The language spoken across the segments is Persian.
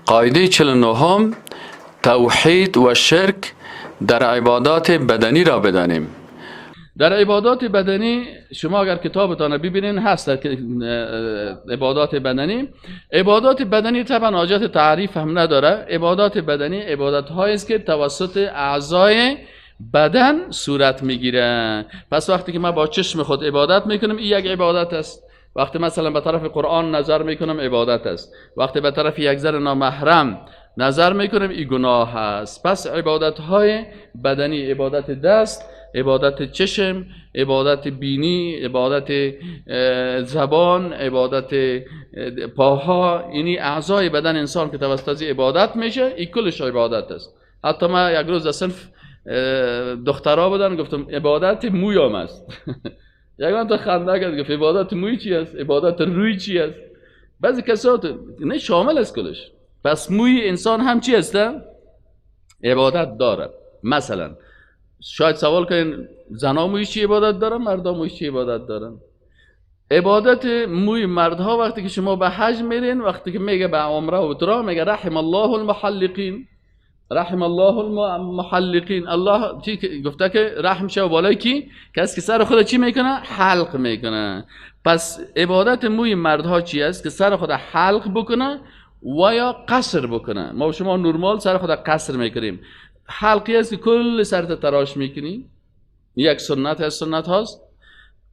قاعده 49، توحید و شرک در عبادات بدنی را بدانیم. در عبادات بدنی شما اگر کتابتان ببینین هست عبادات بدنی. عبادات بدنی طبعا حاجت تعریف هم نداره. عبادات بدنی عبادت هایی است که توسط اعضای بدن صورت میگیره. پس وقتی که من با چشم خود عبادت میکنم این یک عبادت است. وقتی مثلا به طرف قرآن نظر میکنم عبادت است. وقتی به طرف یک زن نامحرم نظر میکنم این گناه است. پس عبادت های بدنی، عبادت دست، عبادت چشم، عبادت بینی، عبادت زبان، عبادت پاها، یعنی اعضای بدن انسان که توسط از عبادت میشه این کلش عبادت است. حتی من یک روز از صنف دخترها بودن گفتم عبادت مویم است. یکان تا خنده کرد گفت عبادت موی چی است؟ عبادت روی چی است؟ بعضی کسا نه شامل است کلش. پس موی انسان هم چی است؟ عبادت داره. مثلا شاید سوال کنین زنا موی چی عبادت دارن، مردا موی چی عبادت دارن؟ عبادت موی مردها وقتی که شما به حج میرین، وقتی که میگه به عمره و ترا میگه رحم الله المحلقین، رحم الله المحلقین. الله چی گفته که رحم شه بالای کی؟ کسی که سر خود چی میکنه؟ حلق میکنه. پس عبادت موی مردها چی است؟ که سر خود حلق بکنه و یا قصر بکنه. ما شما نرمال سر خود قصر میکنیم. حلقی است که کل سرت تراش میکنی، یک سنت از سنت هاست.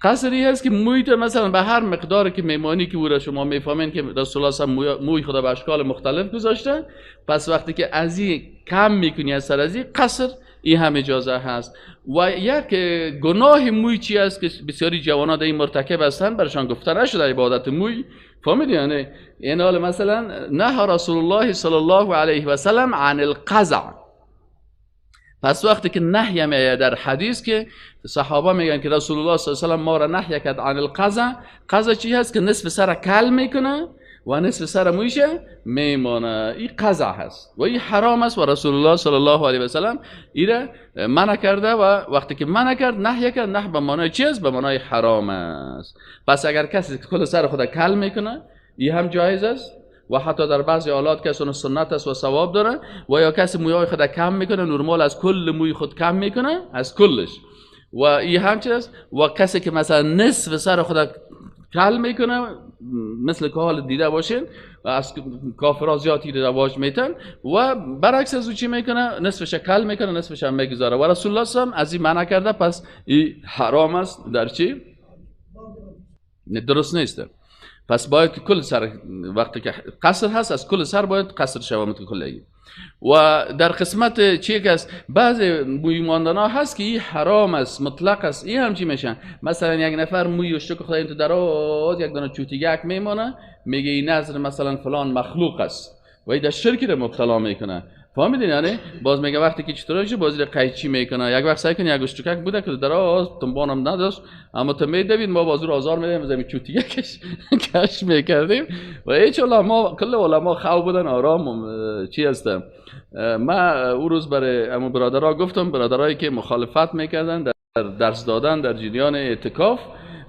قصری هست که موی مثلا به هر مقدار که میمانی که او را شما میفهمین که رسول الله صلی الله علیه و موی خدا به اشکال مختلف گذاشته. پس وقتی که از این کم میکنی از سر از این قصر، این هم اجازه هست. و یک گناه موی چی است که بسیاری جوانان در این مرتکب هستند، برشان گفته نشده عبادت موی. فهمیدی؟ یعنی این حال مثلا نه رسول الله صلی الله علیه و سلم عن القزع. پس وقتی که نهی میاد در حدیث که صحابه میگن که رسول الله صلی الله علیه و سلم ما را نهی کرد عن القزع. قزع چی هست؟ که نصف سر کل میکنه و نصف سر مویشه میمانه. این قزع هست و این حرام است و رسول الله صلی الله علیه و سلم ایره منع کرده و وقتی که منع کرد نهی کرد، نه به معنای چی است؟ به معنای حرام است. پس اگر کسی کل سر خود کل میکنه این هم جایز است و حتی در بعضی حالات کسی سنت است و ثواب داره. و یا کسی موهای خود کم میکنه، نرمال از کل موی خود کم میکنه، از کلش، و این هم چیز است. و کسی که مثلا نصف سر خود کل میکنه، مثل که حال دیده باشین و از کافرها زیادی رواج میتن، و برعکس از او چی میکنه؟ نصفش کل میکنه نصفش هم میگذاره. و رسول الله صلی از این منع کرده. پس این حرام است در چی؟ درست نیست. پس باید کل سر وقتی که قصر هست از کل سر باید قصر شود کلی. و در قسمت چی که است بعضی موی ماندن ها هست که این حرام است، مطلق است. این هم چی میشن؟ مثلا یک نفر موی اشتک خدا این تو دراز یک دانه چوتیگک میمانه، میگه این نظر مثلا فلان مخلوق است و این در شرکی رو مبتلا میکنه. فهمیدین؟ یعنی باز میگه وقتی که چطور میشه بازی رو قیچی میکنه. یک وقت سعی کن یک اشتکک بوده که دراز تنبانم نداشت، اما تو میدوید ما باز رو آزار میدیم، زمین چوتیگکش کش میکردیم. و هیچ علما کل علما خو بودن آرام چی هستم. من اون روز برای امو برادرها گفتم، برادرایی که مخالفت میکردن در درس دادن در جریان اعتکاف،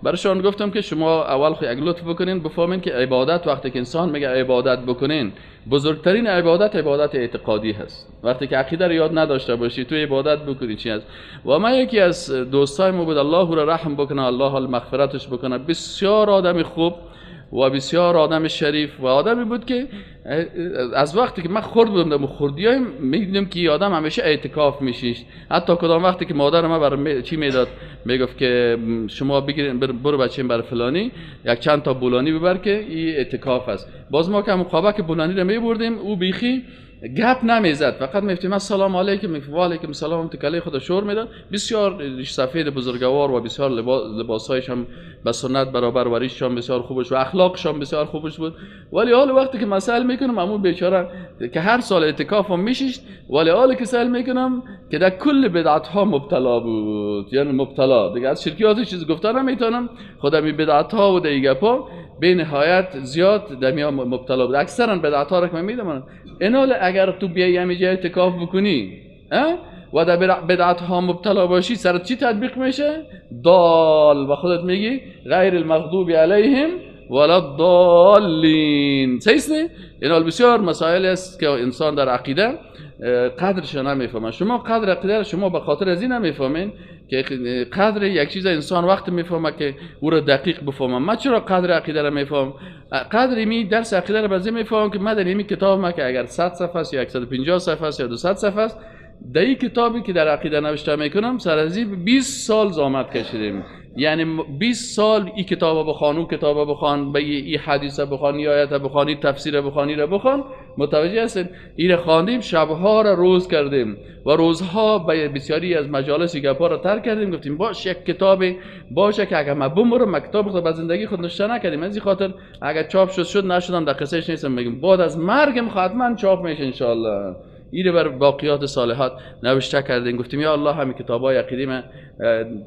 برایشان گفتم که شما اول خو یک لطف بکنین بفهمین که عبادت وقتی که انسان میگه عبادت بکنین، بزرگترین عبادت عبادت اعتقادی هست. وقتی که عقیده رو یاد نداشته باشی تو عبادت بکنی چی هست. و من یکی از دوستای ما بود، الله را رحم بکنه، الله المغفرتش بکنه، بسیار آدم خوب و بسیار آدم شریف و آدمی بود که از وقتی که من خرد بودم در خردیای میدیدم که آدم همیشه اعتکاف میشیش. حتی کدام وقتی که مادر من برای چی میداد، میگفت که شما بگیرین برو بچیم بر فلانی یک چند تا بولانی ببر که این اعتکاف است. باز ما که مقابله که بولانی رو میبردیم او بیخی گپ نمیزد، فقط میگفتیم السلام علیکم و علیکم السلام، تو کله خود شور میداد. بسیار ریش سفید بزرگوار و بسیار لباسهایش هم به سنت برابر و ریشش هم بسیار خوبش و اخلاقش هم بسیار خوبش بود. ولی حال وقتی که مسائل میکنم همون بیچاره که هر سال اعتکاف هم میشیشت، ولی حال که سأل میکنم که در کل بدعت ها مبتلا بود، یعنی مبتلا دیگه از شرکیات چیز گفته نمیتونم، خودم این بدعت ها و دیگه گپا به نهایت زیاد دمیا مبتلا بود. اکثرا بدعت ها را که من میدونم اینال اگر تو بیای همینجا اعتکاف بکنی و در بدعت ها مبتلا باشی سرت چی تطبیق میشه؟ دال. و خودت میگی غیر المغضوب علیهم ولا الضالین. صحیح است؟ این بسیار مسائل است که انسان در عقیده قدرش نمیفهمه. شما قدر عقیده شما به خاطر از این نمیفهمین که قدر یک چیز انسان وقت میفهمه که او را دقیق بفهمه. من چرا قدر عقیده را میفهم؟ قدر می درس عقیده را بعضی میفهمم که من در این کتاب ما که اگر 100 صفحه است یا 150 صفحه است یا 200 صفحه است، در این کتابی که در عقیده نوشته میکنم سر از 20 سال زحمت کشیدیم. یعنی 20 سال این کتاب بخوان، او کتاب بخوان، به این حدیث بخوان، این آیت بخوان، این تفسیر بخوان، این را بخوان. متوجه هستید؟ این را خواندیم، شبها را روز کردیم و روزها به بسیاری از مجالس گپا را ترک کردیم. گفتیم باش یک کتاب باشه که اگر من بمرم من کتاب خود به زندگی خود نوشته نکردیم. از این خاطر اگر چاپ شد شد، نشدم در قصهش نیستم، میگم بعد از مرگم حتما چاپ میشه ان شاء الله. ایره بر باقیات صالحات نوشته کردیم. گفتیم یا الله همین کتابای عقیده من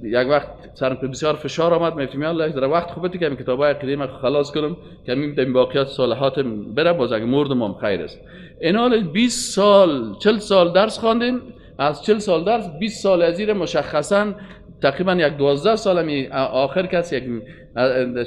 یک وقت سرم بسیار فشار آمد، میگفتیم یا الله در وقت خوبه که همین کتابای عقیده من خلاص کنم که همین باقیات صالحات بره، باز اگه مردم هم خیر است. اینال 20 سال 40 سال درس خواندیم. از 40 سال درس 20 سال از ایره مشخصا تقریبا یک 12 سال می آخر کس یک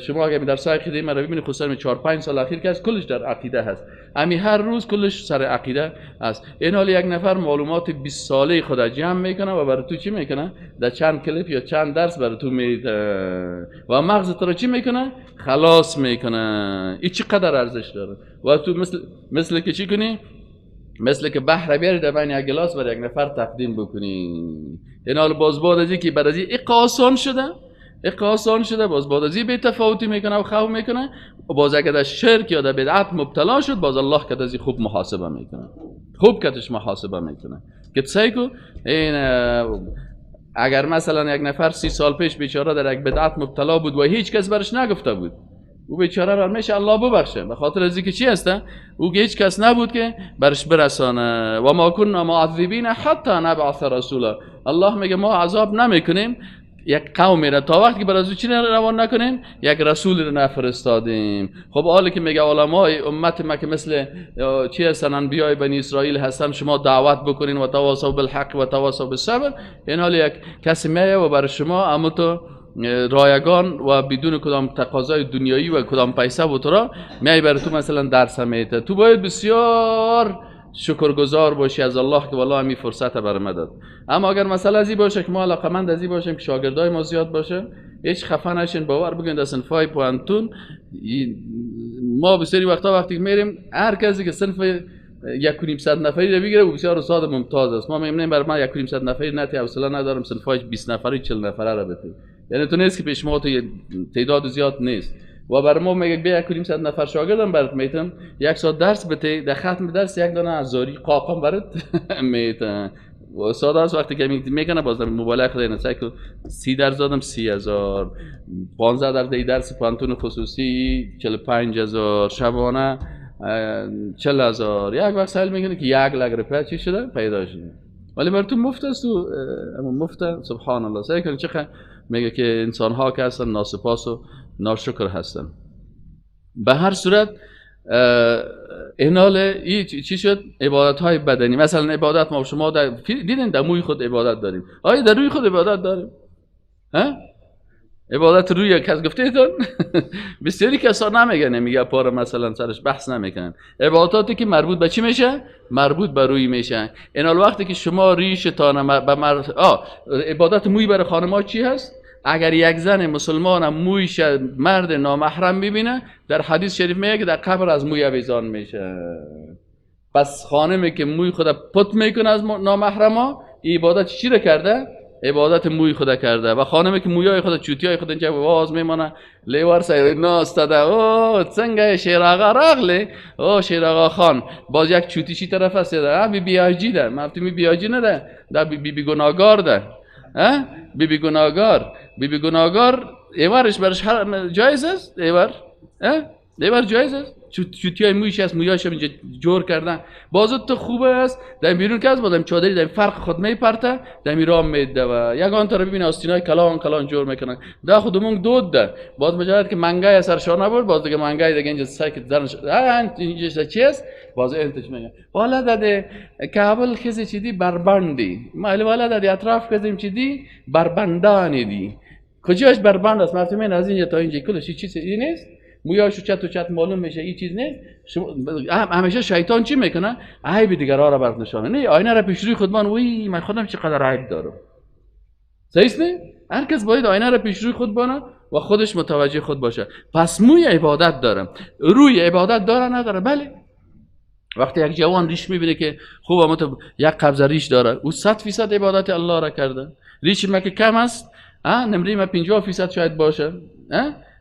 شما اگه در سای عقیده من رو ببینید، خصوصا 4 5 سال اخیر کس کلش در عقیده هست. امی هر روز کلش سر عقیده است. این حال یک نفر معلومات 20 ساله خود جمع میکنه و برای تو چی میکنه؟ در چند کلیپ یا چند درس برای تو میده و مغز تو رو چی میکنه؟ خلاص میکنه. این چقدر ارزش داره؟ و تو مثل که چی کنی؟ مثل که بحر بیاری در بین یک گلاس برای یک نفر تقدیم بکنی. این حال باز بعد از که برای از آسان شده، آسان شده، باز بعد از بی تفاوتی میکنه و خو میکنه. باز اگه در شرک یا در بدعت مبتلا شد، باز الله که از خوب محاسبه میکنه، خوب کتش محاسبه میکنه که سعی کو این اگر مثلا یک نفر 30 سال پیش بیچاره در یک بدعت مبتلا بود و هیچ کس برش نگفته بود، او بیچاره را میشه الله ببخشه، به خاطر از اینکه چی هسته؟ او که هیچ کس نبود که برش برسانه. و ما كنا معذبین حتی نبعث رسولا. الله میگه ما عذاب نمیکنیم یک قومی را تا وقتی که بر از او چی روان نکنیم، یک رسول را نفرستادیم. خب حالی که میگه علمای امت ما که مثل چی هستن، انبیای بنی اسرائیل هستن، شما دعوت بکنین و تواصوا بالحق و تواصوا بالصبر. این حال یک کسی میایه و بر شما اما تو رایگان و بدون کدام تقاضای دنیایی و کدام پیسه و تو را میای بر تو مثلا درس میده. تو باید بسیار شکرگزار باشی از الله که والله همین فرصت بر ما داد. اما اگر مسئله ازی باشه که ما علاقمند ازی باشیم که شاگردای ما زیاد باشه، هیچ خفه نشین، باور بکنید در صنف‌های پوهنتون ما بسیاری وقتا وقتی میریم هر کسی که صنف 1.5 نفری رو بگیره و بسیار استاد ممتاز است. ما می‌بینیم بر ما 1.5 نفری نه حوصله ندارم صنف‌های 20 نفری 40 نفره رو بده. یعنی تو نیست که پیش ما تو تعداد زیاد نیست و بر ما میگه بیا 1.5 نفر شاگردم برات میتم، یک ساعت درس بده، در ختم درس یک دانه ازاری قاقم برات میتم. و استاد است وقتی که میکنه باز موبایل خود اینا سعی کن 30 درس دادم 30,000، 15 درس درس پانتون خصوصی 45,000، شبانه 40,000. یک وقت سایل میکنه که 1 لک روپیه چی شده پیدا شده، ولی بر تو مفت است. تو مفت سبحان الله. سعی کن چقدر میگه که انسان ها که هستن ناسپاس و ناشکر هستن. به هر صورت اینال ای چی شد؟ عبادت های بدنی. مثلا عبادت ما شما در دیدین در موی خود عبادت داریم. آیا در روی خود عبادت داریم؟ ها؟ عبادت روی کس گفته ایتون؟ بسیاری کسا نمیگن، میگه پاره مثلا سرش بحث نمیکنن. عباداتی که مربوط به چی میشه؟ مربوط به روی میشه. اینال وقتی که شما ریشتان به عبادت موی برای خانم‌ها چی هست؟ اگر یک زن مسلمان مویش مرد نامحرم میبینه، در حدیث شریف میگه که در قبر از موی آویزان میشه. پس خانمی که موی خود پت میکنه از نامحرما، عبادت چی رو کرده؟ عبادت موی خود کرده. و خانمی که مویای خود چوتیای خود اینجا واز میمانه، لیور سیر ناست ده، او څنګه شیر آقا راغلی، او شیر آقا خان، باز یک چوتی چی طرف است ده، بی بی آجی ده، مفتمی بی آجی نه ده، ده بی بی گناهگار ده، ها بی بی گناهگار، بی بی گناهگار ایوارش برش جایز است، ایوار، ها ایوار جایز است. چوتیای مویش است، مویاش اینجا جور کردن، باز تو خوبه است. در بیرون که از بادم چادری در فرق خود میپرته، در میرام میده و یگان تا رو ببین آستینای کلان کلان جور میکنن. ده خودمون دود ده. باز مجرد که منگای سرشان نبود، باز دیگه منگای دیگه اینجا سایک زنش اینجا چی است؟ باز انتش میگه والا داده کابل خزی چی دی بربندی، مال والا داده اطراف کزیم چی دی بربندانی دی. کجاش بربند است؟ مفهوم از اینجا تا اینجا کلش چیز این نیست. مویاشو چت و چت معلوم میشه، این چیز نیست. همیشه شیطان چی میکنه؟ عیب دیگرها را برات نشانه. نه، آینه را پیش روی خودمان، وی من خودم چقدر عیب دارم. صحیح نه؟ هر کس باید آینه را پیش روی خود بانه و خودش متوجه خود باشه. پس موی عبادت داره، روی عبادت داره نداره؟ بله. وقتی یک جوان ریش میبینه که خوب اما یک قبضه ریش داره، او 100% عبادت الله را کرده. ریش ما که کم است، نمره ما 50% شاید باشه،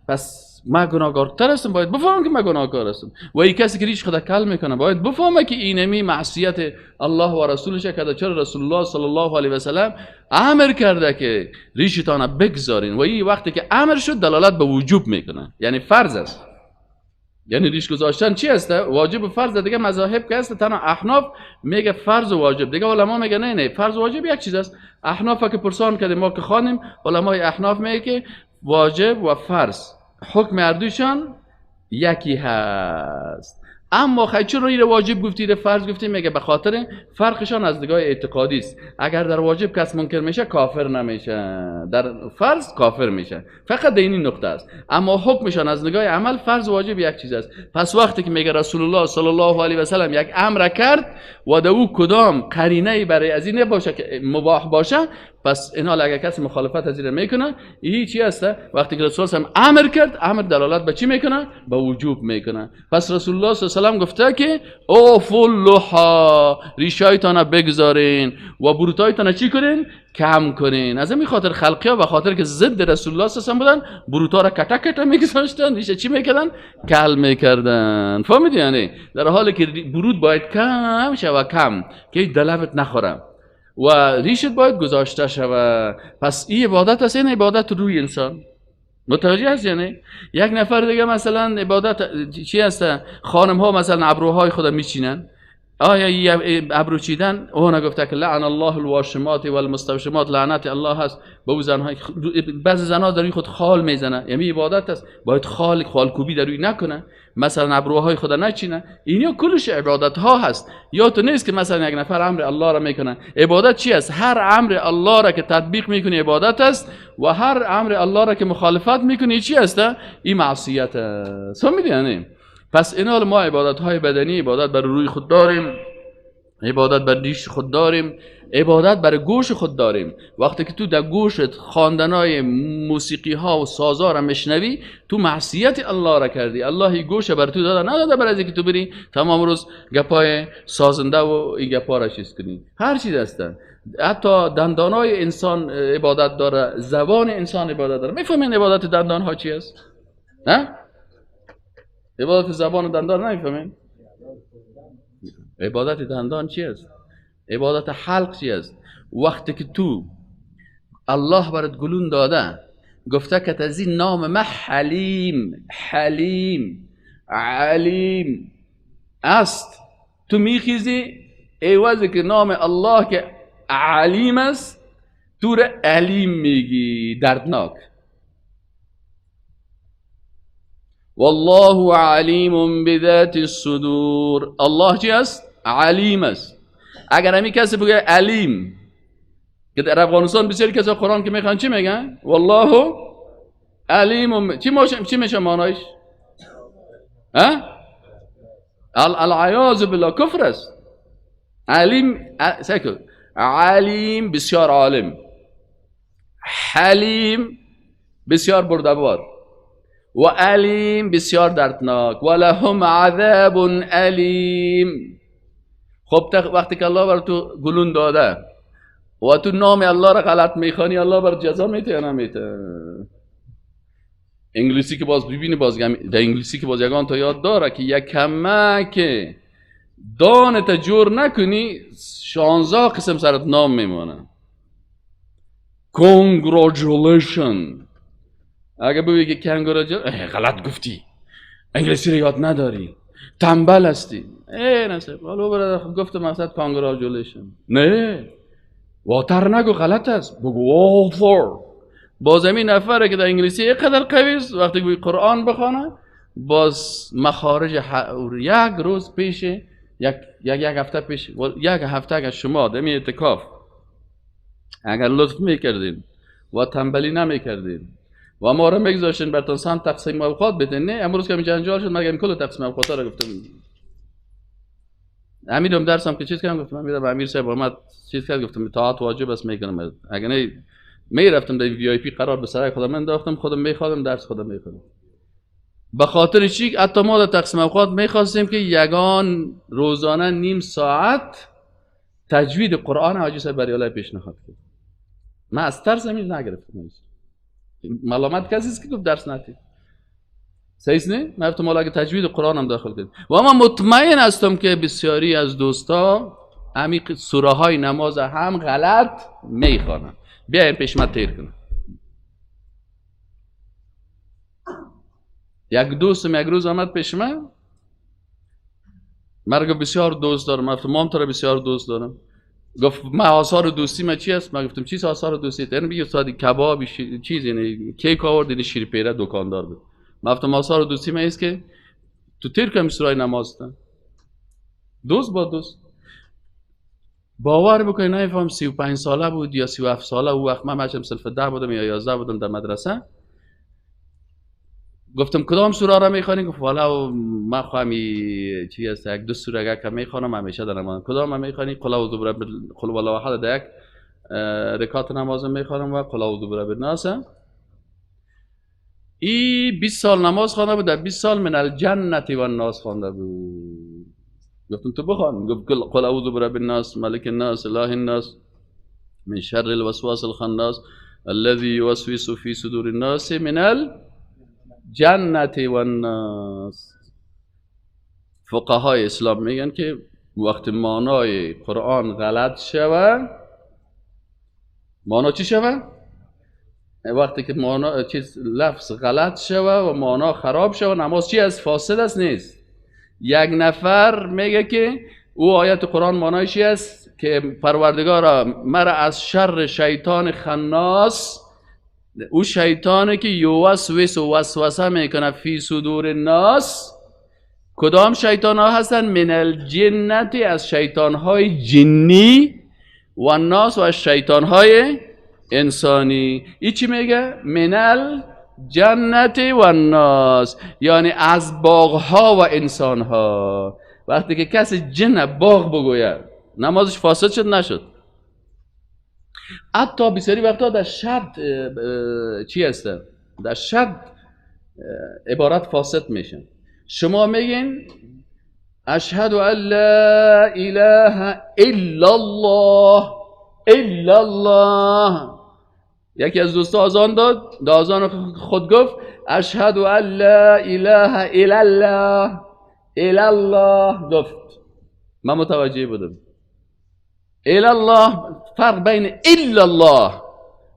پس ما گناهکارتر هستم، باید بفهمم که ما گناهکار هستم. و این کسی که ریش خود کل میکنه باید بفهمه که اینمی معصیت الله و رسولش کرده. چرا رسول الله صلی الله علیه و سلم امر کرده که ریشتان بگذارین، و این وقتی که امر شد دلالت به وجوب میکنه، یعنی فرض است. یعنی ریش گذاشتن چی است؟ واجب و فرض. دیگه مذاهب که است تنها احناف میگه فرض و واجب، دیگه علما میگه نه نه، فرض و واجب یک چیز است. احناف که پرسان کردیم ما که خانیم، علمای احناف میگه که واجب و فرض حکم هر دویشان یکی هست. اما خیلی چرا این واجب گفتی فرض گفتی؟ میگه به خاطر فرقشان از نگاه اعتقادی است. اگر در واجب کس منکر میشه کافر نمیشه، در فرض کافر میشه، فقط این نقطه است. اما حکمشان از نگاه عمل فرض و واجب یک چیز است. پس وقتی که میگه رسول الله صلی الله علیه و سلم یک امر کرد و در او کدام قرینه برای از این نباشه که مباح باشه، پس اینا اگر کسی مخالفت از این میکنه، این چی هست؟ وقتی که رسول الله امر کرد، امر دلالت به چی میکنه؟ به وجوب میکنه. پس رسول الله صلی الله علیه و سلم گفته که اوفوا اللحى، ریشایتان بگذارین و بروتایتان چی کنین؟ کم کنین. از این خاطر خلقیا به خاطر که ضد رسول الله صلی الله علیه و سلم بودن، بروتا را کتا کتا میگذاشتن، ریشه چی میکردن؟ کل میکردن. فهمیدی؟ یعنی در حالی که بروت باید کم شوه، کم که دلوت نخوره و ریشت باید گذاشته شوه. پس این عبادت است، این عبادت روی انسان. متوجه هست؟ یعنی یک نفر دیگه مثلا عبادت چی هست؟ خانم ها مثلا ابروهای خود میچینن. آیا ابرو چیدن؟ او نگفته که لعن الله الواشمات والمستوشمات، لعنت الله هست به او زنهای. بعضی زنها در روی خود خال میزنه، یعنی عبادت است، باید خال خالکوبی در روی نکنه، مثلا ابروهای خود نچینه. اینا کلش عبادت ها هست. یا تو نیست که مثلا یک نفر امر الله را میکنه. عبادت چی است؟ هر امر الله را که تطبیق میکنی عبادت است، و هر امر الله را که مخالفت میکنی چی است؟ این معصیت است. فهمیدی؟ پس اینا ما عبادت های بدنی، عبادت بر روی خود داریم، عبادت بر ریش خود داریم، عبادت بر گوش خود داریم. وقتی که تو در گوشت خواندنای موسیقی ها و سازا را میشنوی، تو معصیت الله را کردی. الله گوش بر تو داده نداده برای اینکه تو بری تمام روز گپای سازنده و این گپا را چیز کنی. هر چیز هست. حتی دندانای انسان عبادت داره، زبان انسان عبادت داره. میفهمین عبادت دندان ها چی است؟ نه؟ عبادت زبان و دندان نمیفهمین؟ عبادت دندان چی است؟ عبادت حلق چی است؟ وقتی که تو الله برات گلون داده، گفته که از این نام ما حلیم، حلیم، علیم است، تو میخیزی عوضی که نام الله که علیم است تو را علیم میگی، دردناک. والله علیم بذات الصدور. الله چی است؟ علیم است. اگر همی کسی بگه علیم، که در افغانستان بسیاری کسا قرآن که میخوان چی میگن؟ والله علیم. چی میشه معنایش؟ ها؟ العیاذ بالله کفر است. علیم، سکو علیم بسیار عالم، حلیم بسیار بردبار، و علیم بسیار دردناک، و لهم عذاب علیم. خب وقتی که الله بر تو گلون داده و تو نام الله را غلط میخوانی، الله بر جزا میته یا نمیته؟ انگلیسی که باز ببینی، باز در انگلیسی که باز یگان تا یاد داره که یک کمک دانت جور نکنی 16 قسم سرت نام میمانه. Congratulation. اگه بگی که congratulation، غلط گفتی، انگلیسی رو یاد نداری، تنبل هستی. ای نصیب حالا برادر گفت مقصد congratulation، نه water نگو غلط است، بگو water. باز همین نفره که در انگلیسی اینقدر قوی است، وقتی بگی قرآن بخوانه باز مخارج یک روز پیش، یک هفته پیش، یک هفته اگر شما در اعتکاف اگر لطف میکردین و تنبلی نمیکردین، و ما رو میگذاشتین برتون سم تقسیم اوقات بدین. نه امروز که جنجال شد مگه کل تقسیم اوقات را گفتم. امیرم درسم که چیز کردم، گفتم امیرم امیر صاحب آمد چیز کرد، گفتم طاعت واجب است میکنم. اگه نه میرفتم در VIP قرار به سرای خودم انداختم، خودم میخوادم درس خودم میخوادم. به خاطر چی حتی ما در تقسیم اوقات میخواستیم که یگان روزانه نیم ساعت تجوید قرآن حاجی صاحب بریالای پیشنهاد کرد. من از ترس امیر نگرفتم. ملامت کسی است که گفت درس ندید. صحیح نه؟ من گفتم اگه تجوید قرآن هم داخل کرد. و من مطمئن هستم که بسیاری از دوستا عمیق سوره های نماز هم غلط میخوانند. بیاین پیش من تیر کنم. یک دوستم یک روز آمد پیش من، مرگ بسیار دوست دارم. گفتم مام تو را بسیار دوست دارم. گفت من آثار دوستی من چی است؟ من گفتم چیز آثار دوستی؟ یعنی بگی استاد کباب چیز، یعنی کیک آورد، یعنی شیر پیره دکاندار بود. من گفتم آثار دوستی من است که تو تیر کنم سورای نماز تا دوست با دوست. باور بکنی نمیفهم 35 ساله بود یا 37 ساله، او وقت من بچم صنف 10 بودم یا 11 بودم در مدرسه. گفتم کدام سوره را میخوانی؟ گفت والا من خواهم چی است یک دو سوره که میخوانم همیشه در نماز. کدام میخوانی؟ قل اعوذ برب قل والله احد در یک رکعت نماز میخوانم و قل اعوذ برب الناس. ای 20 سال نماز خوانده بود، در 20 سال من الجنت و الناس خوانده بود. گفتم تو بخوان. گفت قل اعوذ برب الناس ملک الناس اله الناس من شر الوسواس الخناس الذي يوسوس في صدور الناس من الجنت و الناس. فقهای اسلام میگن که وقت معنای قرآن غلط شوه، معنا چی شوه؟ وقتی که معنا چیز لفظ غلط شوه و معنا خراب شوه، نماز چی است؟ فاسد است نیست. یک نفر میگه که او آیت قرآن معنایش چی است؟ که پروردگارا مرا از شر شیطان خناس، او شیطانه که یوسوس و وسوسه میکنه فی صدور الناس. کدام شیطان ها هستن؟ من الجنت، از شیطان های جنی، و الناس و از شیطان های انسانی. ای چی میگه؟ من الجنت و الناس، یعنی از باغ ها و انسان ها. وقتی که کسی جن باغ بگوید نمازش فاسد شد نشد؟ حتی بسیاری وقتا در شد چی هست؟ در شد عبارت فاسد میشه. شما میگین اشهد ان لا اله الا الله الا الله. یکی از دوستا اذان داد، در اذان خود گفت اشهد ان لا اله الا الله الا الله. گفت من متوجه بودم الا الله. فرق بین الا الله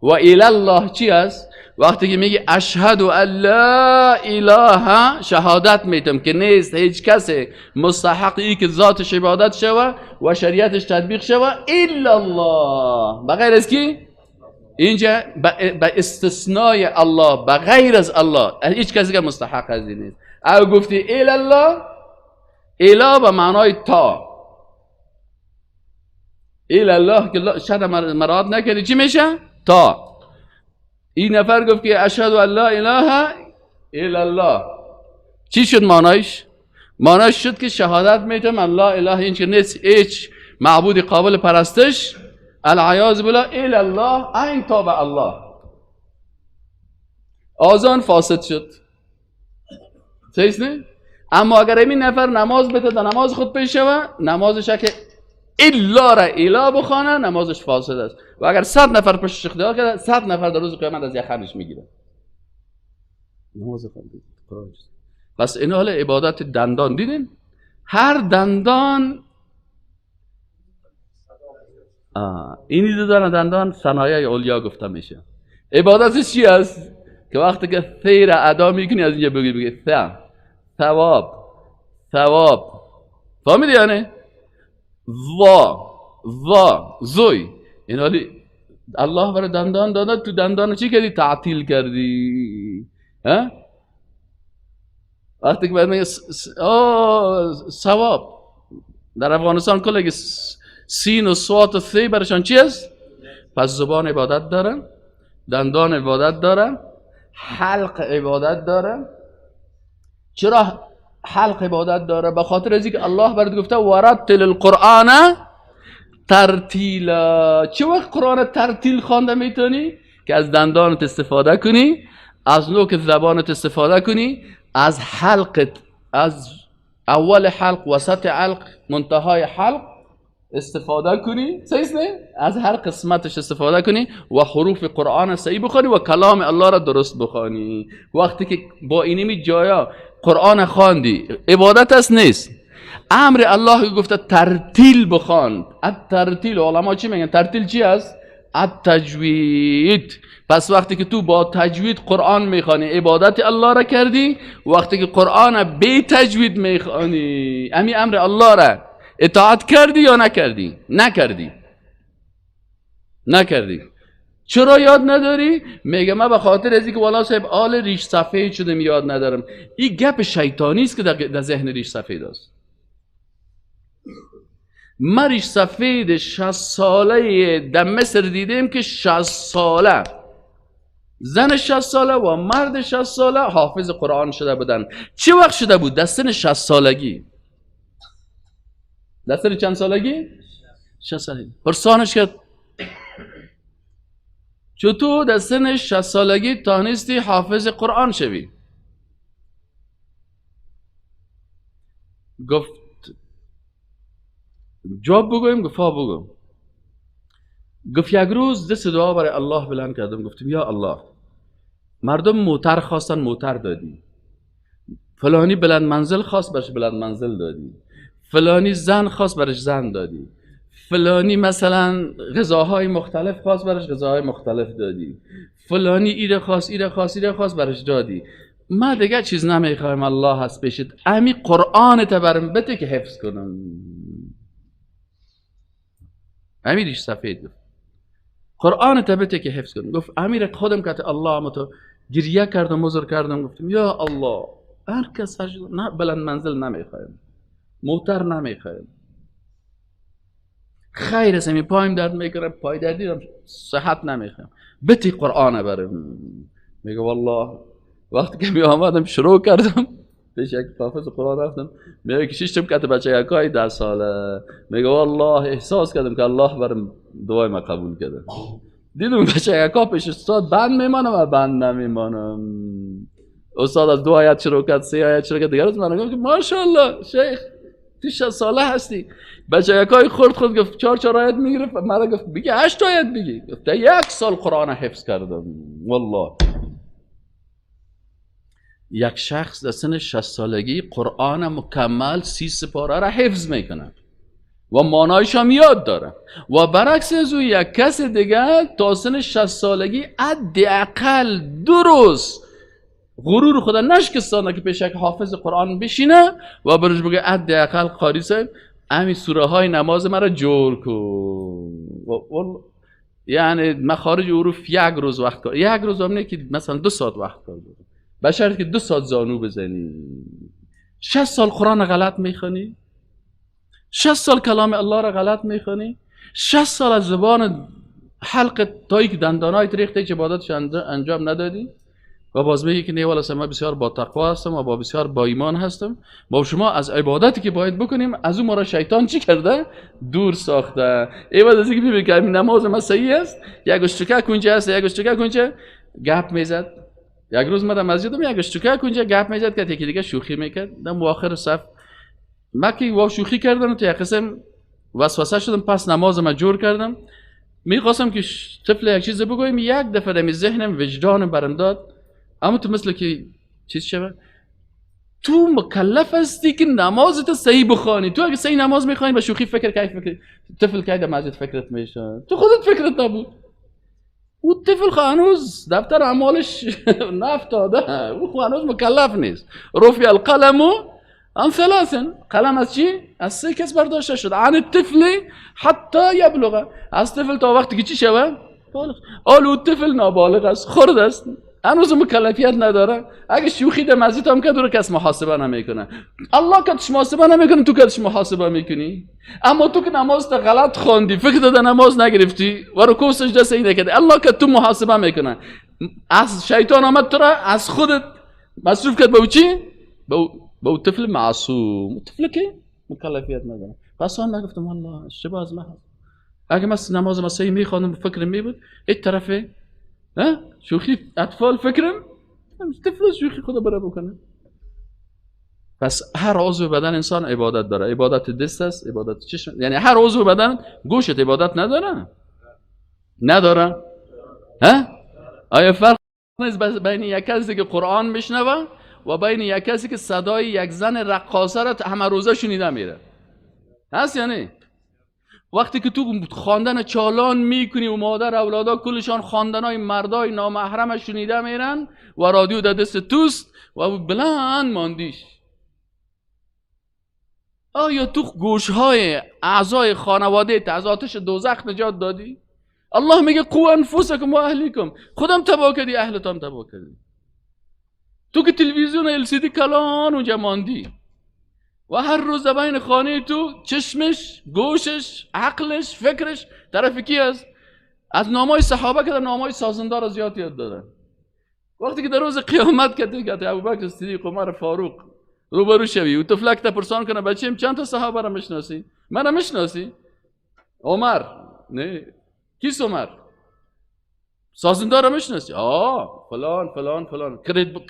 و الا الله چی است؟ وقتی که میگی اشهد ان لا اله، شهادت میتم که نیست هیچ کسی مستحق ای که ذاتش عبادت شوه و شریعتش تطبیق شوه الا الله، بغیر از کی؟ اینجا به استثنای الله، بغیر از الله هیچ کسی که مستحق از این نیست. او گفتی الا الله، الا به معنای تا، الا الله که شرط مراد نکردی چی میشه؟ تا. این نفر گفت که اشهد ان لا اله الا الله، چی شد معنایش؟ معنایش شد که شهادت میتم ان لا اله، این که نیست هیچ معبود قابل پرستش، العیاذ بالله، الا الله، این تا به الله. آذان فاسد شد. صحیح نه؟ اما اگر این نفر نماز بده در نماز خود پیش شوه، نمازش که الا را الا بخوانه، نمازش فاسد است. و اگر 100 نفر پشتش اختیار کرده، 100 نفر در روز قیامت از یخنش میگیره. نماز خوانده. پس این حال عبادت دندان دیدین؟ هر دندان اینی دو دانه دندان صنایع علیا گفته میشه. عبادتش چی است؟ که وقتی که ثیر ادا میکنی از اینجا بگی ثواب ثواب، فهمیدی یعنی؟ وا وا زوی. این حالی الله برای دندان داده، تو دندان چی کردی؟ تعطیل کردی. ها؟ وقتی که باید میگه ثواب، در افغانستان کل سین و صوت و ثی برشان چی است؟ پس زبان عبادت داره، دندان عبادت داره، حلق عبادت داره. چرا حلق عبادت داره؟ به خاطر از اینکه الله برات گفته ورتل القرآن ترتیلا. چه وقت قرآن ترتیل خوانده میتونی؟ که از دندانت استفاده کنی، از نوک زبانت استفاده کنی، از حلقت، از اول حلق، وسط حلق، منتهای حلق استفاده کنی، صحیح نه؟ از هر قسمتش استفاده کنی و حروف قرآن صحیح بخوانی و کلام الله را درست بخوانی. وقتی که با اینمی جایا قرآن خواندی، عبادت است نیست؟ امر الله گفته ترتیل بخوان. الترتیل، علما چی میگن؟ ترتیل چی است؟ التجوید. پس وقتی که تو با تجوید قرآن میخوانی عبادت الله را کردی، وقتی که قرآن بی تجوید میخوانی امی امر الله را اطاعت کردی یا نکردی؟ نکردی. نکردی. چرا یاد نداری؟ میگه من به خاطر از اینکه والا صاحب آل ریش سفید شدم یاد ندارم. این گپ شیطانی است که در ذهن ریش سفید است. ما ریش سفید 60 ساله در مصر دیدیم که 60 ساله، زن 60 ساله و مرد 60 ساله حافظ قرآن شده بودن. چه وقت شده بود؟ در سن 60 سالگی. در سن چند سالگی؟ 60 سالگی. پرسانش کرد چطور در سن 60 سالگی تانستی حافظ قرآن شوی؟ گفت جواب بگویم؟ گفت ها بگو. گفت یک روز دست دعا برای الله بلند کردم، گفتم یا الله، مردم موتر خواستن موتر دادی، فلانی بلند منزل خواست برش بلند منزل دادی، فلانی زن خواست برش زن دادی، فلانی مثلا غذاهای مختلف خواست برش غذاهای مختلف دادی، فلانی ایره خواست ایره خواست ایره خواست برش دادی. ما دیگه چیز نمیخوایم، الله هست پیشت، امی قرآن تا برم بده که حفظ کنم. امیرش سفید گفت قرآن تا بده که حفظ کنم. گفت امیر خودم که الله ما تو گریه کردم مزر کردم، گفتم یا الله هر کس نه بلند منزل نمیخوایم، موتر نمیخوایم، خیر است، پایم درد میکنه، پای دردی دارم، صحت نمیخوایم، بتی قرآن برم. میگه والله وقتی که می آمدم شروع کردم پیش یک حافظ قرآن رفتم، میگه که ششتم که بچه یکای 10 ساله، میگه والله احساس کردم که الله برم دعای ما قبول کرده. دیدم بچه یکا پیش استاد بند میمانم و بند نمیمانم. استاد از 2 آیت شروع کرد، 3 آیت شروع کرد، دیگه روز من گفتم که ماشاءالله شیخ تو 6 ساله هستی. بچه یکای خورد خود گفت 4 آیت میگرفت، مرا گفت بگی 8 آیت بگی. گفت 1 سال قرآن حفظ کردم والله. یک شخص در سن 60 سالگی قرآن مکمل 30 سپاره را حفظ میکنه و معنایش هم یاد داره، و برعکس از او یک کس دیگه تا سن 60 سالگی حداقل 2 روز غرور خدا نشکستانه که پیش یک حافظ قرآن بشینه و برش بگه حداقل قاری صاحب همین سوره های نماز مرا جور کن. یعنی مخارج حروف 1 روز وقت کار، 1 روز هم نه که مثلا 2 ساعت وقت کار، به شرط که 2 ساعت زانو بزنی. 60 سال قرآن غلط میخوانی، 60 سال کلام الله را غلط میخوانی، 60 سال از زبان حلق تایی که دندانای ریخته هیچ عبادتش انجام ندادی و باز میگی که نه والله من بسیار با تقوا هستم و با بسیار با ایمان هستم. با شما از عبادتی که باید بکنیم از اون ما را شیطان چی کرده؟ دور ساخته. ای بعد از اینکه ببینی که نماز ما صحیح است، یک اشتکه کنجه است، یک اشتکه کنجه گپ میزد. یک روز من در مسجدم یک اشتکه کنجه گپ میزد که یکی دیگه شوخی میکرد. در آخر صف من که وا شوخی کردم تو یک قسم وسوسه شدم، پس نماز ما جور کردم. میخواستم که طفل یک چیز بگویم، یک دفعه در ذهنم وجدانم برم داد، اما تو مثل که چیز شوه، تو مکلف هستی که نمازت صحیح بخوانی. تو اگه صحیح نماز میخوانی با شوخی فکر کی فکر طفل کی در مسجد فکرت میشه، تو خودت فکرت نبود. او طفل هنوز دفتر اعمالش نفتاده، او هنوز مکلف نیست. رفع القلم عن ثلاث، قلم از چی؟ از 3 کس برداشته شد. عن الطفل حتی یبلغ، از طفل تا وقتی که چی شوه؟ بالغ. آلو طفل نابالغ است، خرد است، هنوز مکلفیت نداره. اگه شوخی در مسجد هم کرد، او رو کس محاسبه نمیکنه. الله کتش محاسبه نمیکنه، تو کتش محاسبه میکنی. اما تو که نماز تا غلط خواندی، فکر در نماز نگرفتی و رکوع سجده صحیح نکردی، الله که تو محاسبه میکنه. از شیطان آمد تو را از خودت مصروف کرد به چی؟ به او طفل معصوم، طفل که مکلفیت نداره. پس آن نگفتم والله اشتباه از من هست. اگه من نماز مسیحی میخواندم فکرم میبود این طرف شوخی اطفال فکرم طفل شوخی خدا برای بکنه. پس هر عضو بدن انسان عبادت داره. عبادت دست است، عبادت چشم، یعنی هر عضو بدن. گوشت عبادت نداره؟ نداره؟ ها؟ آیا فرق نیست بین یک کسی که قرآن میشنوه و بین یک کسی که صدای یک زن رقاصه را همه روزه شنیده میره؟ هست یا نه؟ وقتی که تو خواندن چالان میکنی و مادر اولادا کلشان خواندنای مردای نامحرم شنیده میرن و رادیو در دست توست و بلند ماندیش، آیا تو گوشهای اعضای خانواده از آتش دوزخ نجات دادی؟ الله میگه قو انفسکم و اهلیکم، خودم تباه کردی، اهلتم تباه کردی. تو که تلویزیون LCD کلان اونجا ماندی و هر روز بین خانه تو چشمش، گوشش، عقلش، فکرش طرف کی است؟ از نامای صحابه که در نامای سازندار زیاد یاد دادن. وقتی که در روز قیامت که ابوبکر صدیق، عمر فاروق روبرو شوی و طفلک تا پرسان کنه بچیم چند تا صحابه را میشناسی؟ منم میشناسی؟ عمر نه، کیست عمر؟ سازندار را میشناسی؟ آه فلان فلان فلان.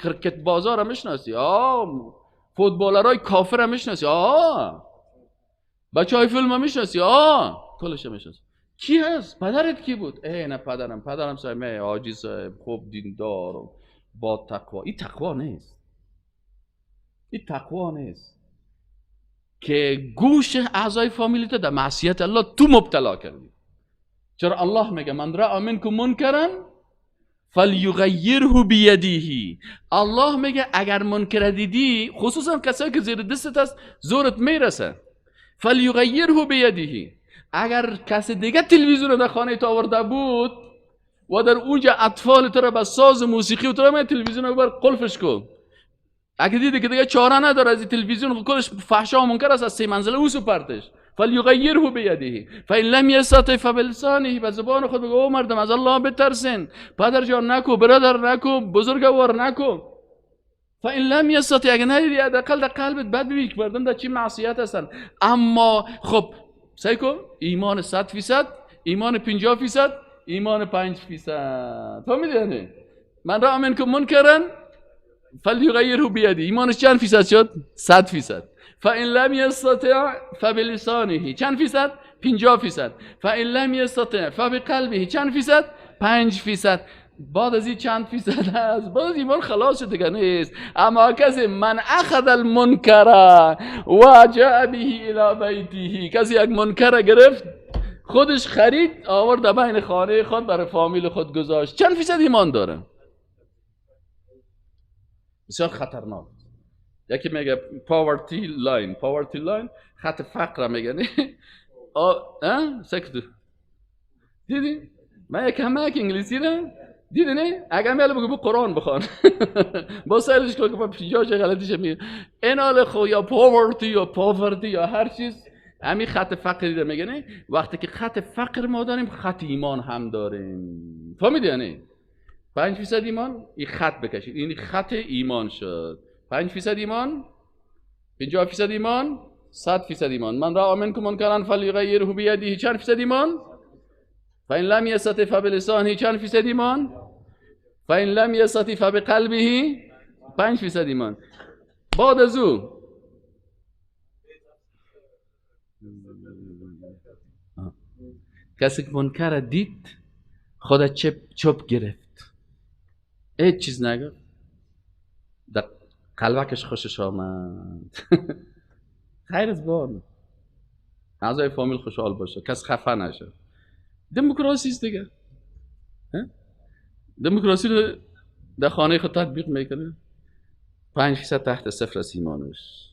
کرکت بازار را میشناسی؟ آه فوتبالرای کافر هم میشناسی؟ آه بچه های فیلم هم میشناسی؟ آه کلش هم میشناسی. کی هست؟ پدرت کی بود؟ ای نه پدرم، پدرم صاحب حاجی صاحب خوب دیندار و با تقوا. این تقوا نیست، این تقوا نیست که گوش اعضای فامیلیت در معصیت الله تو مبتلا کردی. چرا الله میگه من رأى منکم منکرا فلیغیره بیده. الله میگه اگر منکر دیدی، خصوصا کسایی که زیر دستت است زورت میرسه، فلیغیره بیده. اگر کس دیگه تلویزیون در خانه تو آورده بود و در اونجا اطفال تو را به ساز موسیقی و تو را تلویزیون رو بر قلفش کن، اگه دیدی که دیگه چاره نداره از تلویزیون کلش فحشا و منکر است، از سه منزله اوسو پرتش. فلیغیره بیده فان لم یستطع فبلسانه. به زبان خود بگو او مردم از الله بترسین، پدر جان نکو، برادر نکو، بزرگوار نکو. فان لم یستطع، اگه ندیدی حداقل در قلبت بد ببینی که مردم در چی معصیت هستن. اما خب سعی کن ایمان 100%، ایمان 50%، ایمان 5%. فهمیدی؟ یعنی من رأى منکم منکرا فلیغیره بیده، ایمانش چند فیصد شد؟ 100%. فإن لم يستطع فبلسانه چند فیصد؟ 50%. فإن لم يستطع فبقلبه چند فیصد؟ 5%. بعد از این چند فیصد هست؟ بعد از ایمان خلاص شد دیگه نیست. اما کسی من اخذ المنکر و جاء به الى بیته، کسی یک منکر گرفت خودش خرید آورد بین خانه خود برای فامیل خود گذاشت، چند فیصد ایمان داره؟ بسیار خطرناک. یکی میگه poverty line، poverty line خط فقر میگه. نه سکت دیدی؟ من یک همه یک انگلیسی رو دیدی نه؟ اگه میاله بگو قرآن بخوان با سالش که 50 غلطیش میگه. این حال خو یا poverty یا poverty یا هر چیز همین خط فقر دیده میگه. نه وقتی که خط فقر ما داریم خط ایمان هم داریم. فهمیدی؟ یعنی 5% ایمان، این خط بکشید، این خط ایمان شد. 5% ایمان، 50% ایمان، 100% ایمان. من رأى منکم منکرا فلیغیره بیده چند فیصد ایمان؟ فإن لم یستطع فبلسانه چند فیصد ایمان؟ فإن لم یستطع فبقلبه 5% ایمان. بعد از او کسی که منکر دید خدا چپ گرفت، هیچ چیز نگفت، در قلبکش خوشش آمد. خیر از بار اعضای فامیل خوشحال باشه، کس خفه نشه. دموکراسی است دیگه. دموکراسی رو در خانه خود تطبیق میکنه. 5% تحت صفر است ایمانش.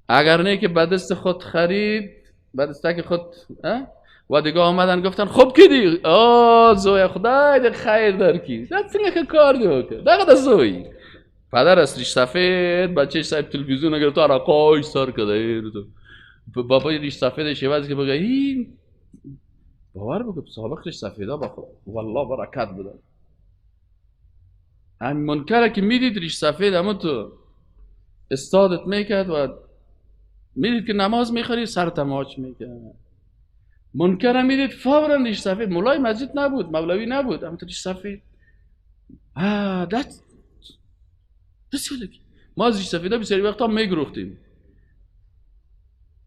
اگر نه که به دست خود خرید، به دستک خود و دیگه آمدن گفتن خب کی دی؟ آه زوی خدای دی خیر در کی؟ دا څنګه کار دی وکړ؟ دغه د زوی پدر است ریش سفید، بچهش صاحب تلویزیون گرفت عرقاش سر کرده. بابای ریش سفیدش عوض که بگه این باور بکن سابق ریش سفیدا با خود والله برکت بودن. همین منکره که میدید ریش سفید اما تو استادت میکرد و میدید که نماز میخوری سر تماچ میکرد. منکره میدید فورا ریش سفید، مولای مسجد نبود، مولوی نبود، اما تو ریش سفید. دست ما از ریش سفیدا بسیاری وقتا میگروختیم،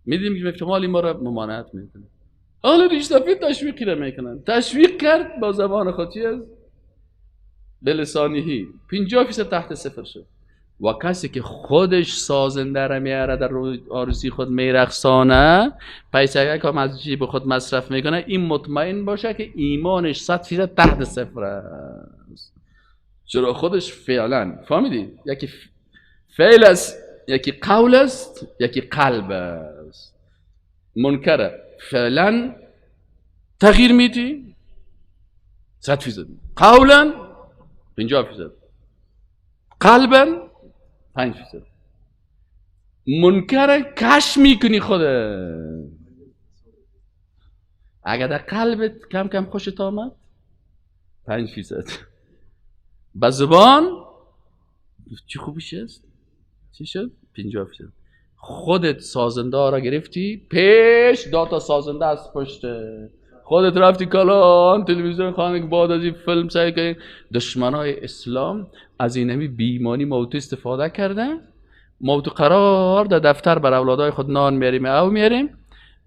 میدیدیم که احتمال ما را ممانعت میکنه. اهل ریش سفید تشویقی را میکنن. تشویق کرد با زبان خود چی است؟ به لسانهی 50% تحت صفر شد. و کسی که خودش سازنده را میاره در عروسی خود میرقصانه، پیسه که از جیب خود مصرف میکنه، این مطمئن باشه که ایمانش 100% تحت صفر است. چرا خودش فعلا فهمیدی؟ یکی فعل است، یکی قول است، یکی قلب است. منکره فعلا تغییر میدی 100%، قولا 50%، قلبا 5%. منکر کش میکنی خوده. اگر در قلبت کم کم خوشت آمد 5%، با زبان چی خوبیش است؟ چی شد؟ 50%. خودت سازنده را گرفتی پیش، داتا سازنده از پشت خودت رفتی کلان تلویزیون خانه که بعد از این فیلم سعی کنی. دشمنای اسلام از اینمی بیمانی موتو استفاده کرده. موتو قرار در دفتر بر اولادای خود نان میاریم او میاریم